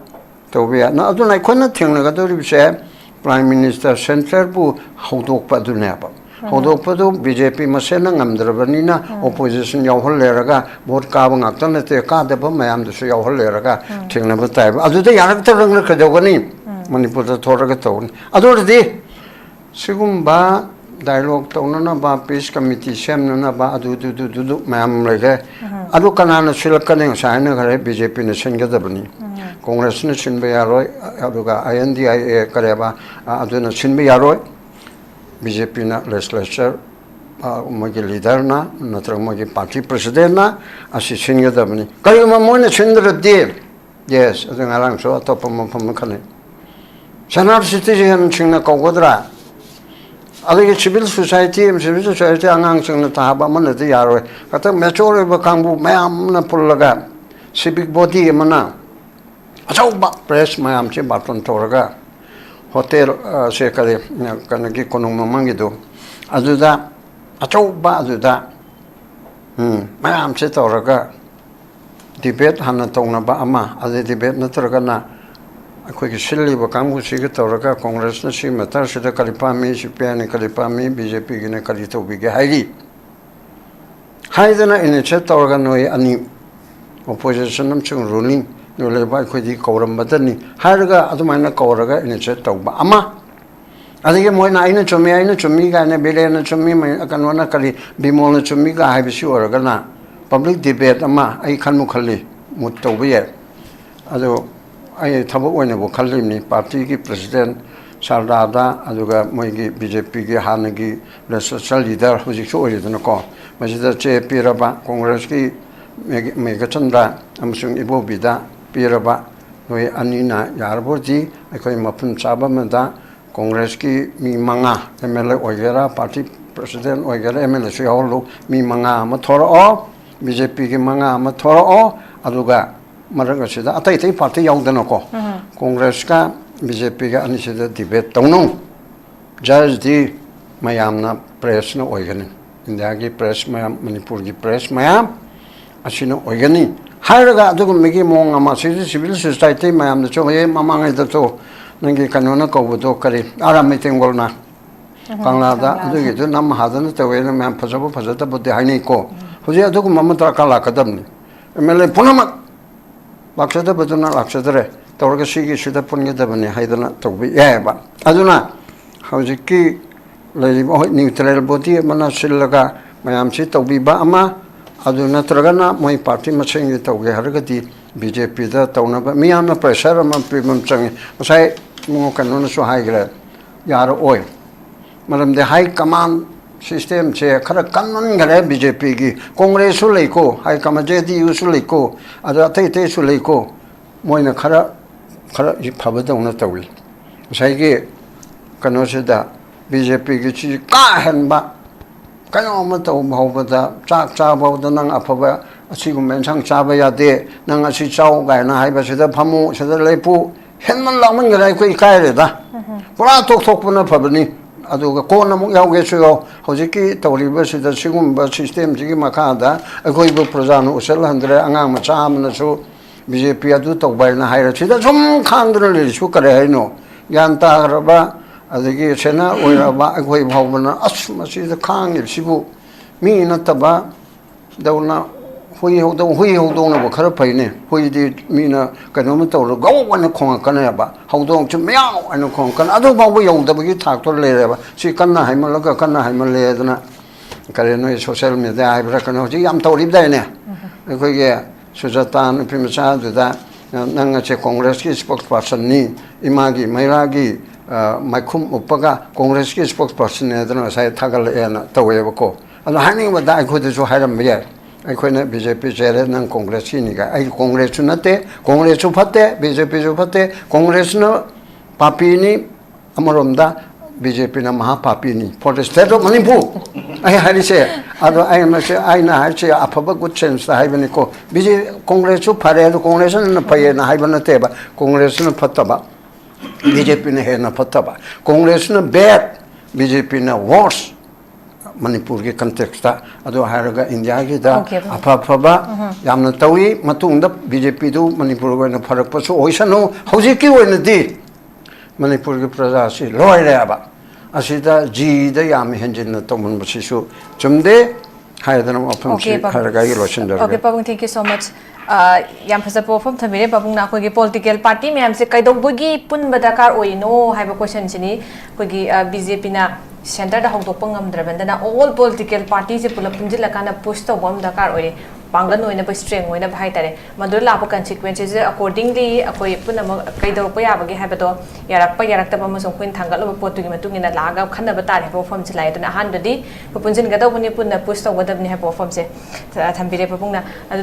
ꯇꯧꯕ ꯌꯥꯏ꯫ ꯅ-, ꯑꯗꯨꯅ ꯑꯩꯈꯣꯏꯅ ꯊꯦꯡꯅꯒꯗꯧꯔꯤꯕꯁꯦ Prime Minister, centreꯕꯨ ꯍꯧꯗꯣꯛꯄ ꯑꯗꯨꯅꯦꯕ꯫ ꯍꯧꯗꯣꯛꯄꯗꯨ BJP ꯃꯁꯦꯟꯅ ꯉꯝꯗ꯭ꯔꯕꯅꯤꯅ opposition ꯌꯥꯎꯍꯜꯂꯦꯔꯒ, vote ꯀꯥꯕ ꯉꯥꯛꯇ ꯅꯠꯇꯦ, ꯀꯥꯗꯕ ꯃꯌꯥꯝꯗꯨꯁꯨ ꯌꯥꯎꯍꯜꯂꯦꯔꯒ ꯊꯦꯡꯅꯕ ꯇꯥꯏꯕ꯫ ꯑꯗꯨꯗ ꯌꯥꯔꯛꯇ꯭ꯔꯒꯅ ꯀꯩꯗꯧꯒꯅꯤ? ꯃꯅꯤꯄꯨꯔꯗ ꯊꯣꯔꯒ ꯇꯧꯅꯤ꯫ ꯑꯗꯨ ꯑꯣꯏꯔꯗꯤ ꯁꯤꯒꯨꯝꯕ dialogue ꯇꯧꯅꯅꯕ, peace committee ꯁꯦꯝꯅꯅꯕ, ꯑꯗꯨ, ꯑꯗꯨ, ꯑꯗꯨ, ꯑꯗꯨ, ꯑꯗꯨ ꯃꯌꯥꯝ ꯂꯩꯈ꯭ꯔꯦ꯫ ꯑꯗꯨ ꯀꯅꯥꯅ ꯁꯤꯜꯂꯛꯀꯅꯤ? ꯉꯁꯥꯏ ꯍꯥꯏꯅꯈ꯭ꯔꯦ, BJPꯅ ꯁꯤꯟꯒꯗꯕꯅꯤ꯫ Congressꯅ ꯁꯤꯟꯕ ꯌꯥꯔꯣꯏ, ꯑꯗꯨꯒ INDIA ꯀꯔꯤꯕ, ꯑ, ꯑꯗꯨꯅ ꯁꯤꯟꯕ ꯌꯥꯔꯣꯏ꯫ BJPꯅ legislature, ꯑ, ꯃꯣꯏꯒꯤ leaderꯅ ꯅꯠꯇ꯭ꯔꯒ ꯃꯣꯏꯒꯤ party presidentꯅ ꯑꯁꯤ ꯁꯤꯟꯒꯗꯕꯅꯤ꯫ ꯀꯔꯤꯒꯨꯝꯕ ꯃꯣꯏꯅ ꯁꯤꯟꯗ꯭ꯔꯗꯤ, yes, ꯑꯗꯨ ꯉꯔꯥꯡꯁꯨ ꯑꯇꯣꯞꯄ ꯃꯐꯝ ꯑꯃ ꯈꯟꯅꯩ꯫ Senior citizenꯁꯤꯡꯅ ꯀꯧꯒꯗ꯭ꯔꯥ? ꯑꯗꯒꯤ civil society, civil society ꯑꯉꯥꯡꯁꯤꯡꯅ ꯊꯥꯕ ꯑꯃꯅꯗꯤ ꯌꯥꯔꯣꯏ꯫ ꯈꯛꯇꯪ mature ꯑꯣꯏꯕ ꯀꯥꯡꯕꯨ ꯃꯌꯥꯝ ꯑꯃꯅ ꯄꯨꯜꯂꯒ, civic body ꯑꯃꯅ ꯑꯆꯧꯕ press ꯃꯌꯥꯝꯁꯤ ꯕꯥꯔꯇꯣꯟ ꯇꯧꯔꯒ, hotel, ꯑ, ꯁꯦ ꯀꯔꯤ, ꯑ, ꯀꯩꯅꯣꯒꯤ ꯀꯣꯅꯨꯡ ꯃꯃꯥꯡꯒꯤꯗꯨ, ꯑꯗꯨꯗ, ꯑꯆꯧꯕ ꯑꯗꯨꯗ, ꯎꯝ, ꯃꯌꯥꯝꯁꯦ ꯇꯧꯔꯒ debate ꯍꯥꯟꯅ ꯇꯧꯅꯕ ꯑꯃ, ꯑꯗꯩ debate ꯅꯠꯇ꯭ꯔꯒꯅ ꯑꯩꯈꯣꯏꯒꯤ ꯁꯤꯜꯂꯤꯕ ꯀꯥꯡꯕꯨꯁꯤꯒ ꯇꯧꯔꯒ Congressꯅ ꯁꯤ matterꯁꯤꯗ ꯀꯔꯤ ꯄꯥꯝꯃꯤ, CPIꯅ ꯀꯔꯤ ꯄꯥꯝꯃꯤ, BJPꯒꯤꯅ ꯀꯔꯤ ꯇꯧꯕꯤꯒꯦ ꯍꯥꯏꯔꯤ ꯍꯥꯏꯗꯅ initiate ꯇꯧꯔꯒ, ꯅꯣꯏ ꯑꯅꯤ, opposition ꯑꯃꯁꯨꯡ ruling, ꯅꯣꯏ ꯂꯩꯕ ꯑꯩꯈꯣꯏꯗꯤ ꯀꯧꯔꯝꯕꯗꯅꯤ ꯍꯥꯏꯔꯒ, ꯑꯗꯨꯃꯥꯏꯅ ꯀꯧꯔꯒ initiate ꯇꯧꯕ ꯑꯃ꯫ ꯑꯗꯒꯤ ꯃꯣꯏꯅ "ꯑꯩꯅ ꯆꯨꯝꯃꯤ, ꯑꯩꯅ ꯆꯨꯝꯃꯤ" ꯀꯥꯏꯅ, ꯕꯤꯔꯦꯟꯅ ꯆꯨꯝꯃꯤ, ꯃꯩ-, ꯀꯩꯅꯣꯅ ꯀꯔꯤ, ꯕꯤꯃꯣꯜꯅ ꯆꯨꯝꯃꯤ ꯀꯥꯏ ꯍꯥꯏꯕꯁꯤ ꯑꯣꯏꯔꯒꯅ, public debate ꯑꯃ ꯑꯩ ꯈꯟꯕꯨ ꯈꯜꯂꯤ, ꯃꯨꯠ ꯇꯧꯕ ꯌꯥꯏ꯫ ꯑꯗꯨ ꯑꯩ ꯊꯕꯛ ꯑꯣꯏꯅꯕꯨ ꯈꯜꯂꯤꯕꯅꯤ꯫ Partyꯒꯤ president ꯁꯔꯗꯥꯗ, ꯑꯗꯨꯒ ꯃꯣꯏꯒꯤ BJPꯒꯤ ꯍꯥꯟꯅꯒꯤ legislature leader, ꯍꯧꯖꯤꯛꯁꯨ ꯑꯣꯏꯔꯤꯗꯅꯀꯣ, ꯃꯁꯤꯗ ꯆꯦ ꯄꯤꯔꯕ, Congressꯀꯤ ꯃꯦꯘ-, ꯃꯦꯘꯆꯟꯗ꯭ꯔ ꯑꯃꯁꯨꯡ ꯏꯕꯣꯕꯤꯗ ꯄꯤꯔꯕ, ꯅꯣꯏ ꯑꯅꯤꯅ ꯌꯥꯔꯕꯗꯤ ꯑꯩꯈꯣꯏ ꯃꯐꯝ ꯆꯥꯕ ꯑꯃꯗ Congressꯀꯤ ꯃꯤ ꯃꯉꯥ, MLA ꯑꯣꯏꯒꯦꯔꯥ, party president ꯑꯣꯏꯒꯦꯔꯥ, MLAꯁꯨ ꯌꯥꯎꯍꯜꯂꯨ, ꯃꯤ ꯃꯉꯥ ꯑꯃ ꯊꯣꯔꯛꯑꯣ, BJPꯒꯤ ꯃꯉꯥ ꯑꯃ ꯊꯣꯔꯛꯑꯣ, ꯑꯗꯨꯒ ꯃꯔꯛ ꯑꯁꯤꯗ ꯑꯇꯩ ꯑꯇꯩ party ꯌꯥꯎꯗꯅꯀꯣ, Congressꯀ BJPꯒ ꯑꯅꯤꯁꯤꯗ debate ꯇꯧꯅꯧ꯫ Judgeꯗꯤ ꯃꯌꯥꯝꯅ, pressꯅ ꯑꯣꯏꯒꯅꯤ꯫ ꯏꯟꯗꯤꯌꯥꯒꯤ press ꯃꯌꯥꯝ, ꯃꯅꯤꯄꯨꯔꯒꯤ press ꯃꯌꯥꯝ, ꯑꯁꯤꯅ ꯑꯣꯏꯒꯅꯤ ꯍꯥꯏꯔꯒ, ꯑꯗꯨꯒꯨꯝꯕꯒꯤ ꯃꯑꯣꯡ ꯑꯃ, ꯁꯤꯗꯤ civil society ꯃꯌꯥꯝꯗꯁꯨ, ꯍꯌꯦꯡ ꯃꯃꯥꯡꯉꯩꯗꯁꯨ ꯅꯪꯒꯤ ꯀꯩꯅꯣꯅ ꯀꯧꯕꯗꯣ ꯀꯔꯤ, ꯑꯥꯔꯥꯝ ꯃꯩꯇꯦꯡꯒꯣꯜꯅ ꯀꯪꯂꯥꯗ, ꯑꯗꯨꯒꯤꯗꯨ ꯅꯝ ꯍꯥꯗꯅ ꯇꯧꯋꯦꯅ ꯃꯌꯥꯝ ꯐꯖꯕ ꯐꯖꯗꯕꯗꯤ ꯍꯥꯏꯅꯩꯀꯣ꯫ ꯍꯧꯖꯤꯛ ꯑꯗꯨꯒꯨꯝꯕ ꯑꯃ ꯗꯔꯀꯥꯔ ꯂꯥꯛꯀꯗꯕꯅꯤ꯫ ꯑꯦꯝ ꯑꯦꯜ ꯑꯦ ꯄꯨꯝꯅꯃꯛ ꯂꯥꯛꯆꯗꯕꯗꯨꯅ ꯂꯥꯛꯆꯗ꯭ꯔꯦ, ꯇꯧꯔꯒ ꯁꯤꯒꯤꯁꯤꯗ ꯄꯨꯟꯒꯗꯕꯅꯤ ꯍꯥꯏꯗꯅ ꯇꯧꯕ ꯌꯥꯏꯑꯕ꯫ ꯑꯗꯨꯅ ꯍꯧꯖꯤꯛꯀꯤ ꯂꯩꯔꯤꯕ, ꯍꯣꯏ, neutral body ꯑꯃꯅ ꯁꯤꯜꯂꯒ ꯃꯌꯥꯝꯁꯤ ꯇꯧꯕꯤꯕ ꯑꯃ, ꯑꯗꯨ ꯅꯠꯇ꯭ꯔꯒꯅ ꯃꯣꯏ ꯄꯥꯔꯇꯤ ꯃꯁꯦꯟꯒꯤ ꯇꯧꯒꯦ ꯍꯥꯏꯔꯒꯗꯤ ꯕꯤ ꯖꯦ ꯄꯤꯗ ꯇꯧꯅꯕ ꯃꯤꯌꯥꯝꯅ pressure ꯑꯃ ꯄꯤꯕ ꯑꯃ ꯆꯪꯉꯤ꯫ ꯉꯁꯥꯏ ꯏꯕꯨꯡꯉꯣ ꯀꯩꯅꯣꯅꯁꯨ ꯍꯥꯏꯈ꯭ꯔꯦ, ꯌꯥꯔꯛꯑꯣꯏ꯫ ꯃꯔꯝꯗꯤ high command systemꯁꯦ ꯈꯔ ꯀꯟꯃꯟꯈꯔꯦ ꯕꯤ ꯖꯦ ꯄꯤꯒꯤ꯫ ꯀꯣꯡꯒ꯭ꯔꯦꯁꯁꯨ ꯂꯩꯀꯣ, high command ꯖꯦ ꯗꯤ ꯌꯨꯁꯨ ꯂꯩꯀꯣ, ꯑꯗ ꯑꯇꯩ ꯑꯇꯩꯁꯨ ꯂꯩꯀꯣ꯫ ꯃꯣꯏꯅ ꯈꯔ, ꯈꯔ ꯐꯕꯗꯧꯅ ꯇꯧꯏ꯫ ꯉꯁꯥꯏꯒꯤ ꯀꯩꯅꯣꯁꯤꯗ ꯕꯤ ꯖꯦ ꯄꯤꯒꯤ ꯁꯤ ꯀꯥ ꯍꯦꯟꯕ ꯀꯩꯅꯣ ꯑꯃ ꯇꯧꯕ ꯍꯧꯕꯗ, ꯆꯥꯛ ꯆꯥꯕ ꯍꯧꯕꯗ ꯅꯪ ꯑꯐꯕ ꯑꯁꯤꯒꯨꯝꯕ ꯏꯟꯁꯥꯡ ꯆꯥꯕ ꯌꯥꯗꯦ, ꯅꯪ ꯑꯁꯤ ꯆꯥꯎ ꯀꯥꯏꯅ ꯍꯥꯏꯕꯁꯤꯗ ꯐꯝꯃꯨ, ꯁꯤꯗ ꯂꯦꯞꯄꯨ, ꯍꯦꯟꯃꯟ ꯂꯥꯡꯃꯟꯈ꯭ꯔꯦ, ꯑꯩꯈꯣꯏ ꯏꯀꯥꯏꯔꯦꯗ꯫ ꯄꯨꯔꯥ ꯇꯣꯛꯊꯣꯛꯄꯅ ꯐꯕꯅꯤ꯫ ꯑꯗꯨꯒ ꯀꯣꯟꯅ ꯑꯃꯨꯛ ꯌꯥꯎꯒꯦꯁꯨ ꯌꯥꯎ꯫ ꯍꯧꯖꯤꯛꯀꯤ ꯇꯧꯔꯤꯕꯁꯤꯗ, ꯁꯤꯒꯨꯝꯕ systemꯁꯤꯒꯤ ꯃꯈꯥꯗ ꯑꯩꯈꯣꯏꯕꯨ ꯄ꯭ꯔꯖꯥꯅ ꯎꯠꯁꯜꯍꯟꯗ꯭ꯔꯦ꯫ ꯑꯉꯥꯡ ꯃꯆꯥ ꯑꯃꯅꯁꯨ ꯕꯤ ꯖꯦ ꯄꯤ ꯑꯗꯨ ꯇꯧꯕ ꯍꯥꯏꯅ ꯍꯥꯏꯔ, ꯁꯤꯗ ꯁꯨꯝ ꯈꯥꯡꯗꯨꯅ ꯂꯩꯔꯤꯁꯤꯕꯨ ꯀꯔꯤ ꯍꯥꯏꯅꯣ? ꯒ꯭ꯌꯥꯟ ꯇꯥꯈ꯭ꯔꯕ, ꯑꯗꯒꯤ ꯁꯦꯅꯤꯌꯔ ꯑꯣꯏꯔꯕ ꯑꯩꯈꯣꯏ ꯐꯥꯎꯕꯅ, "ꯑꯁ, ꯃꯁꯤꯗ ꯈꯥꯡꯉꯤꯕꯁꯤꯕꯨ ꯃꯤ ꯅꯠꯇꯕ ꯗꯧꯅ ꯍꯨꯏ ꯍꯧꯗꯣꯡ, ꯍꯨꯏ ꯍꯧꯗꯣꯡꯅꯕꯨ ꯈꯔ ꯐꯩꯅꯦ꯫ ꯍꯨꯏꯗꯤ ꯃꯤꯅ ꯀꯩꯅꯣꯝꯃ ꯇꯧꯔꯒ ꯒꯧ ꯍꯥꯏꯅ ꯈꯣꯡꯉꯛꯀꯅꯦꯕ, ꯍꯧꯗꯣꯡꯁꯨ ꯃꯤꯌꯥꯎ ꯍꯥꯏꯅ ꯈꯣꯡꯉꯛꯀꯅꯤ꯫ ꯑꯗꯨ ꯐꯥꯎꯕ ꯌꯧꯗꯕꯒꯤ ꯊꯥꯛꯇꯣ ꯂꯩꯔꯦꯕ꯫ ꯁꯤ ꯀꯟꯅ ꯍꯥꯏꯃꯜꯂꯒ ꯀꯟꯅ ꯍꯥꯏꯃꯜꯂꯦ ꯑꯗꯨꯅ, ꯀꯔꯤ, ꯅꯣꯏ social media ꯍꯥꯏꯕ꯭ꯔꯥ ꯀꯩꯅꯣ ꯍꯧꯖꯤꯛ ꯌꯥꯝ ꯇꯧꯔꯤꯕꯗꯥꯏꯅꯦ? ꯑꯩꯈꯣꯏꯒꯤ ꯁꯨꯖꯥꯇꯥ ꯅꯨꯄꯤ ꯃꯆꯥꯗꯨꯗ, "ꯅꯪ ꯑꯁꯦ ꯀꯣꯡꯒ꯭ꯔꯦꯁꯀꯤ spokespersonꯅꯤ, ꯏꯃꯥꯒꯤ ꯃꯩꯔꯥꯒꯤ, ꯑ, ꯃꯥꯏꯈꯨꯝ ꯎꯞꯄꯒ ꯀꯣꯡꯒ꯭ꯔꯦꯁꯀꯤ spokespersonꯅꯦ" ꯑꯗꯨꯅ ꯉꯁꯥꯏ ꯊꯥꯒꯠꯂꯛꯑꯦꯅ ꯇꯧꯋꯦꯕꯀꯣ꯫ ꯑꯗꯣ ꯍꯥꯏꯅꯤꯡꯕꯗ ꯑꯩꯈꯣꯏꯗꯁꯨ ꯍꯥꯏꯔꯝꯕ ꯌꯥꯏ꯫ ꯑꯩꯈꯣꯏꯅ ꯕꯤ ꯖꯦ ꯄꯤ ꯆꯦꯜꯂꯦ, ꯅꯪ ꯀꯣꯡꯒ꯭ꯔꯦꯁꯀꯤꯅꯤ ꯀꯥꯏ꯫ ꯑꯩ ꯀꯣꯡꯒ꯭ꯔꯦꯁꯁꯨ ꯅꯠꯇꯦ, ꯀꯣꯡꯒ꯭ꯔꯦꯁꯁꯨ ꯐꯠꯇꯦ, ꯕꯤ ꯖꯦ ꯄꯤꯁꯨ ꯐꯠꯇꯦ꯫ ꯀꯣꯡꯒ꯭ꯔꯦꯁꯅ ꯄꯥꯄꯤꯅꯤ, ꯑꯃꯔꯣꯝꯗ ꯕꯤ ꯖꯦ ꯄꯤꯅ ꯃꯍꯥ ꯄꯥꯄꯤꯅꯤ for the state of Manipur꯫ ꯑꯩ ꯍꯥꯏꯔꯤꯁꯦ, ꯑꯗꯣ ꯑꯩ ꯃꯁꯤ, ꯑꯩꯅ ꯍꯥꯏꯔꯤꯁꯦ ꯑꯐꯕ good senseꯇ ꯍꯥꯏꯕꯅꯤꯀꯣ꯫ ꯕꯤ ꯖꯦ, ꯀꯣꯡꯒ꯭ꯔꯦꯁꯁꯨ ꯐꯔꯦ, ꯑꯗꯣ ꯀꯣꯡꯒ꯭ꯔꯦꯁꯅ ꯐꯩꯌꯦꯅ ꯍꯥꯏꯕ ꯅꯠꯇꯦꯕ, ꯀꯣꯡꯒ꯭ꯔꯦꯁꯅ ꯐꯠꯇꯕ, ꯕꯤ ꯖꯦ ꯄꯤꯅ ꯍꯦꯟꯅ ꯐꯠꯇꯕ꯫ ꯀꯣꯡꯒ꯭ꯔꯦꯁꯅ bad, ꯕꯤ ꯖꯦ ꯄꯤꯅ worse꯫ ꯃꯅꯤꯄꯨꯔꯒꯤ ꯀꯟꯇꯦꯛꯁꯇ꯫ ꯑꯗꯨ ꯍꯥꯏꯔꯒ ꯏꯟꯗꯤꯌꯥꯒꯤꯗ ꯑꯣꯀꯦ, ꯑꯗꯨ ꯑꯐ ꯑꯐꯕ ꯌꯥꯝꯅ ꯇꯧꯏ꯫ ꯃꯇꯨꯡꯗ ꯕꯤ ꯖꯦ ꯄꯤꯗꯨ ꯃꯅꯤꯄꯨꯔꯒꯤ ꯑꯣꯏꯅ ꯐꯔꯛꯄꯁꯨ ꯑꯣꯏꯁꯅꯨ꯫ ꯍꯧꯖꯤꯛꯀꯤ ꯑꯣꯏꯅꯗꯤ ꯃꯅꯤꯄꯨꯔꯒꯤ ꯄ꯭ꯔꯖꯥꯁꯤ ꯂꯣꯏꯔꯦꯕ꯫ ꯑꯁꯤꯗ ꯖꯤꯗ ꯌꯥꯝ ꯍꯦꯟꯖꯤꯟꯅ ꯇꯧꯃꯟꯕꯁꯤꯁꯨ ꯆꯨꯝꯗꯦ ꯍꯥꯏꯗꯅ ꯋꯥꯐꯝꯁꯤ ꯑꯣꯀꯦ, ꯄꯥꯕꯨꯡ꯫ ꯍꯥꯏꯔꯒ ꯑꯩ ꯂꯣꯏꯁꯤꯟꯖꯔꯒꯦ꯫ ꯑꯣꯀꯦ, ꯄꯥꯕꯨꯡ, thank you so much꯫ ꯑ, ꯌꯥꯝ ꯐꯖꯕ ꯋꯥꯐꯝ ꯊꯝꯕꯤꯔꯦ ꯄꯥꯕꯨꯡꯅ꯫ ꯑꯩꯈꯣꯏꯒꯤ ꯄꯣꯂꯤꯇꯤꯀꯦꯜ ꯄꯥꯔꯇꯤ ꯃꯌꯥꯝꯁꯦ ꯀꯩꯗꯧꯕꯒꯤ ꯄꯨꯟꯕ ꯗꯔꯀꯥꯔ ꯑꯣꯏꯔꯤꯅꯣ ꯍꯥꯏꯕ ꯀꯣꯏꯁꯟꯁꯤꯅꯤ꯫ ꯑꯩꯈꯣꯏꯒꯤ, ꯑ, ꯕꯤ ꯖꯦ ꯄꯤꯅ ꯁꯦꯟꯇꯔꯗ ꯍꯧꯗꯣꯛꯄ ꯉꯝꯗ꯭ꯔꯕꯅꯤꯅ ꯑꯣꯜ ꯄꯣꯂꯤꯇꯤꯀꯦꯜ ꯄꯥꯔꯇꯤꯁꯦ ꯄꯨꯂꯞ ꯄꯨꯟꯁꯤꯜꯂꯀꯥꯟꯗ ꯄꯨꯁ ꯇꯧꯕ ꯑꯃ ꯗꯔꯀꯥꯔ ꯑꯣꯏꯔꯦ꯫ ꯄꯥꯡꯒꯜ ꯑꯣꯏꯅꯕ, ꯏꯁꯇ꯭ꯔꯦꯡ ꯑꯣꯏꯅꯕ ꯍꯥꯏꯇꯥꯔꯦ꯫ ꯃꯗꯨꯗ ꯂꯥꯛꯄ ꯀꯟꯁꯤꯀ꯭ꯋꯦꯟꯁꯦꯁ ꯑꯦꯀꯣꯔꯗꯤꯡꯂꯤ ꯑꯩꯈꯣꯏ ꯄꯨꯝꯅꯃꯛ ꯀꯩꯗꯧꯔꯛꯄ ꯌꯥꯕꯒꯦ ꯍꯥꯏꯕꯗꯣ, ꯌꯥꯔꯛꯄ ꯌꯥꯔꯛꯇꯕ ꯑꯃꯁꯨꯡ ꯑꯩꯈꯣꯏꯅ ꯊꯥꯡꯒꯠꯂꯨꯕ ꯄꯣꯠꯇꯨꯒꯤ ꯃꯇꯨꯡ ꯏꯟꯅ ꯂꯥꯛꯑꯒ ꯈꯟꯅꯕ ꯇꯥꯔꯦ ꯍꯥꯏꯕ ꯋꯥꯐꯝꯁꯦ ꯂꯥꯛꯑꯦ꯫ ꯑꯗꯨꯅ ꯑꯍꯥꯟꯕꯗꯤ ꯑꯩꯈꯣꯏ ꯄꯨꯟꯁꯤꯟꯒꯗꯧꯕꯅꯤ, ꯄꯨꯟꯅ ꯄꯨꯁ ꯇꯧꯒꯗꯕꯅꯤ ꯍꯥꯏꯕ ꯋꯥꯐꯝꯁꯦ, ꯑ, ꯊꯝꯕꯤꯔꯦ ꯄꯥꯕꯨꯡꯅ꯫ ꯑꯗꯨ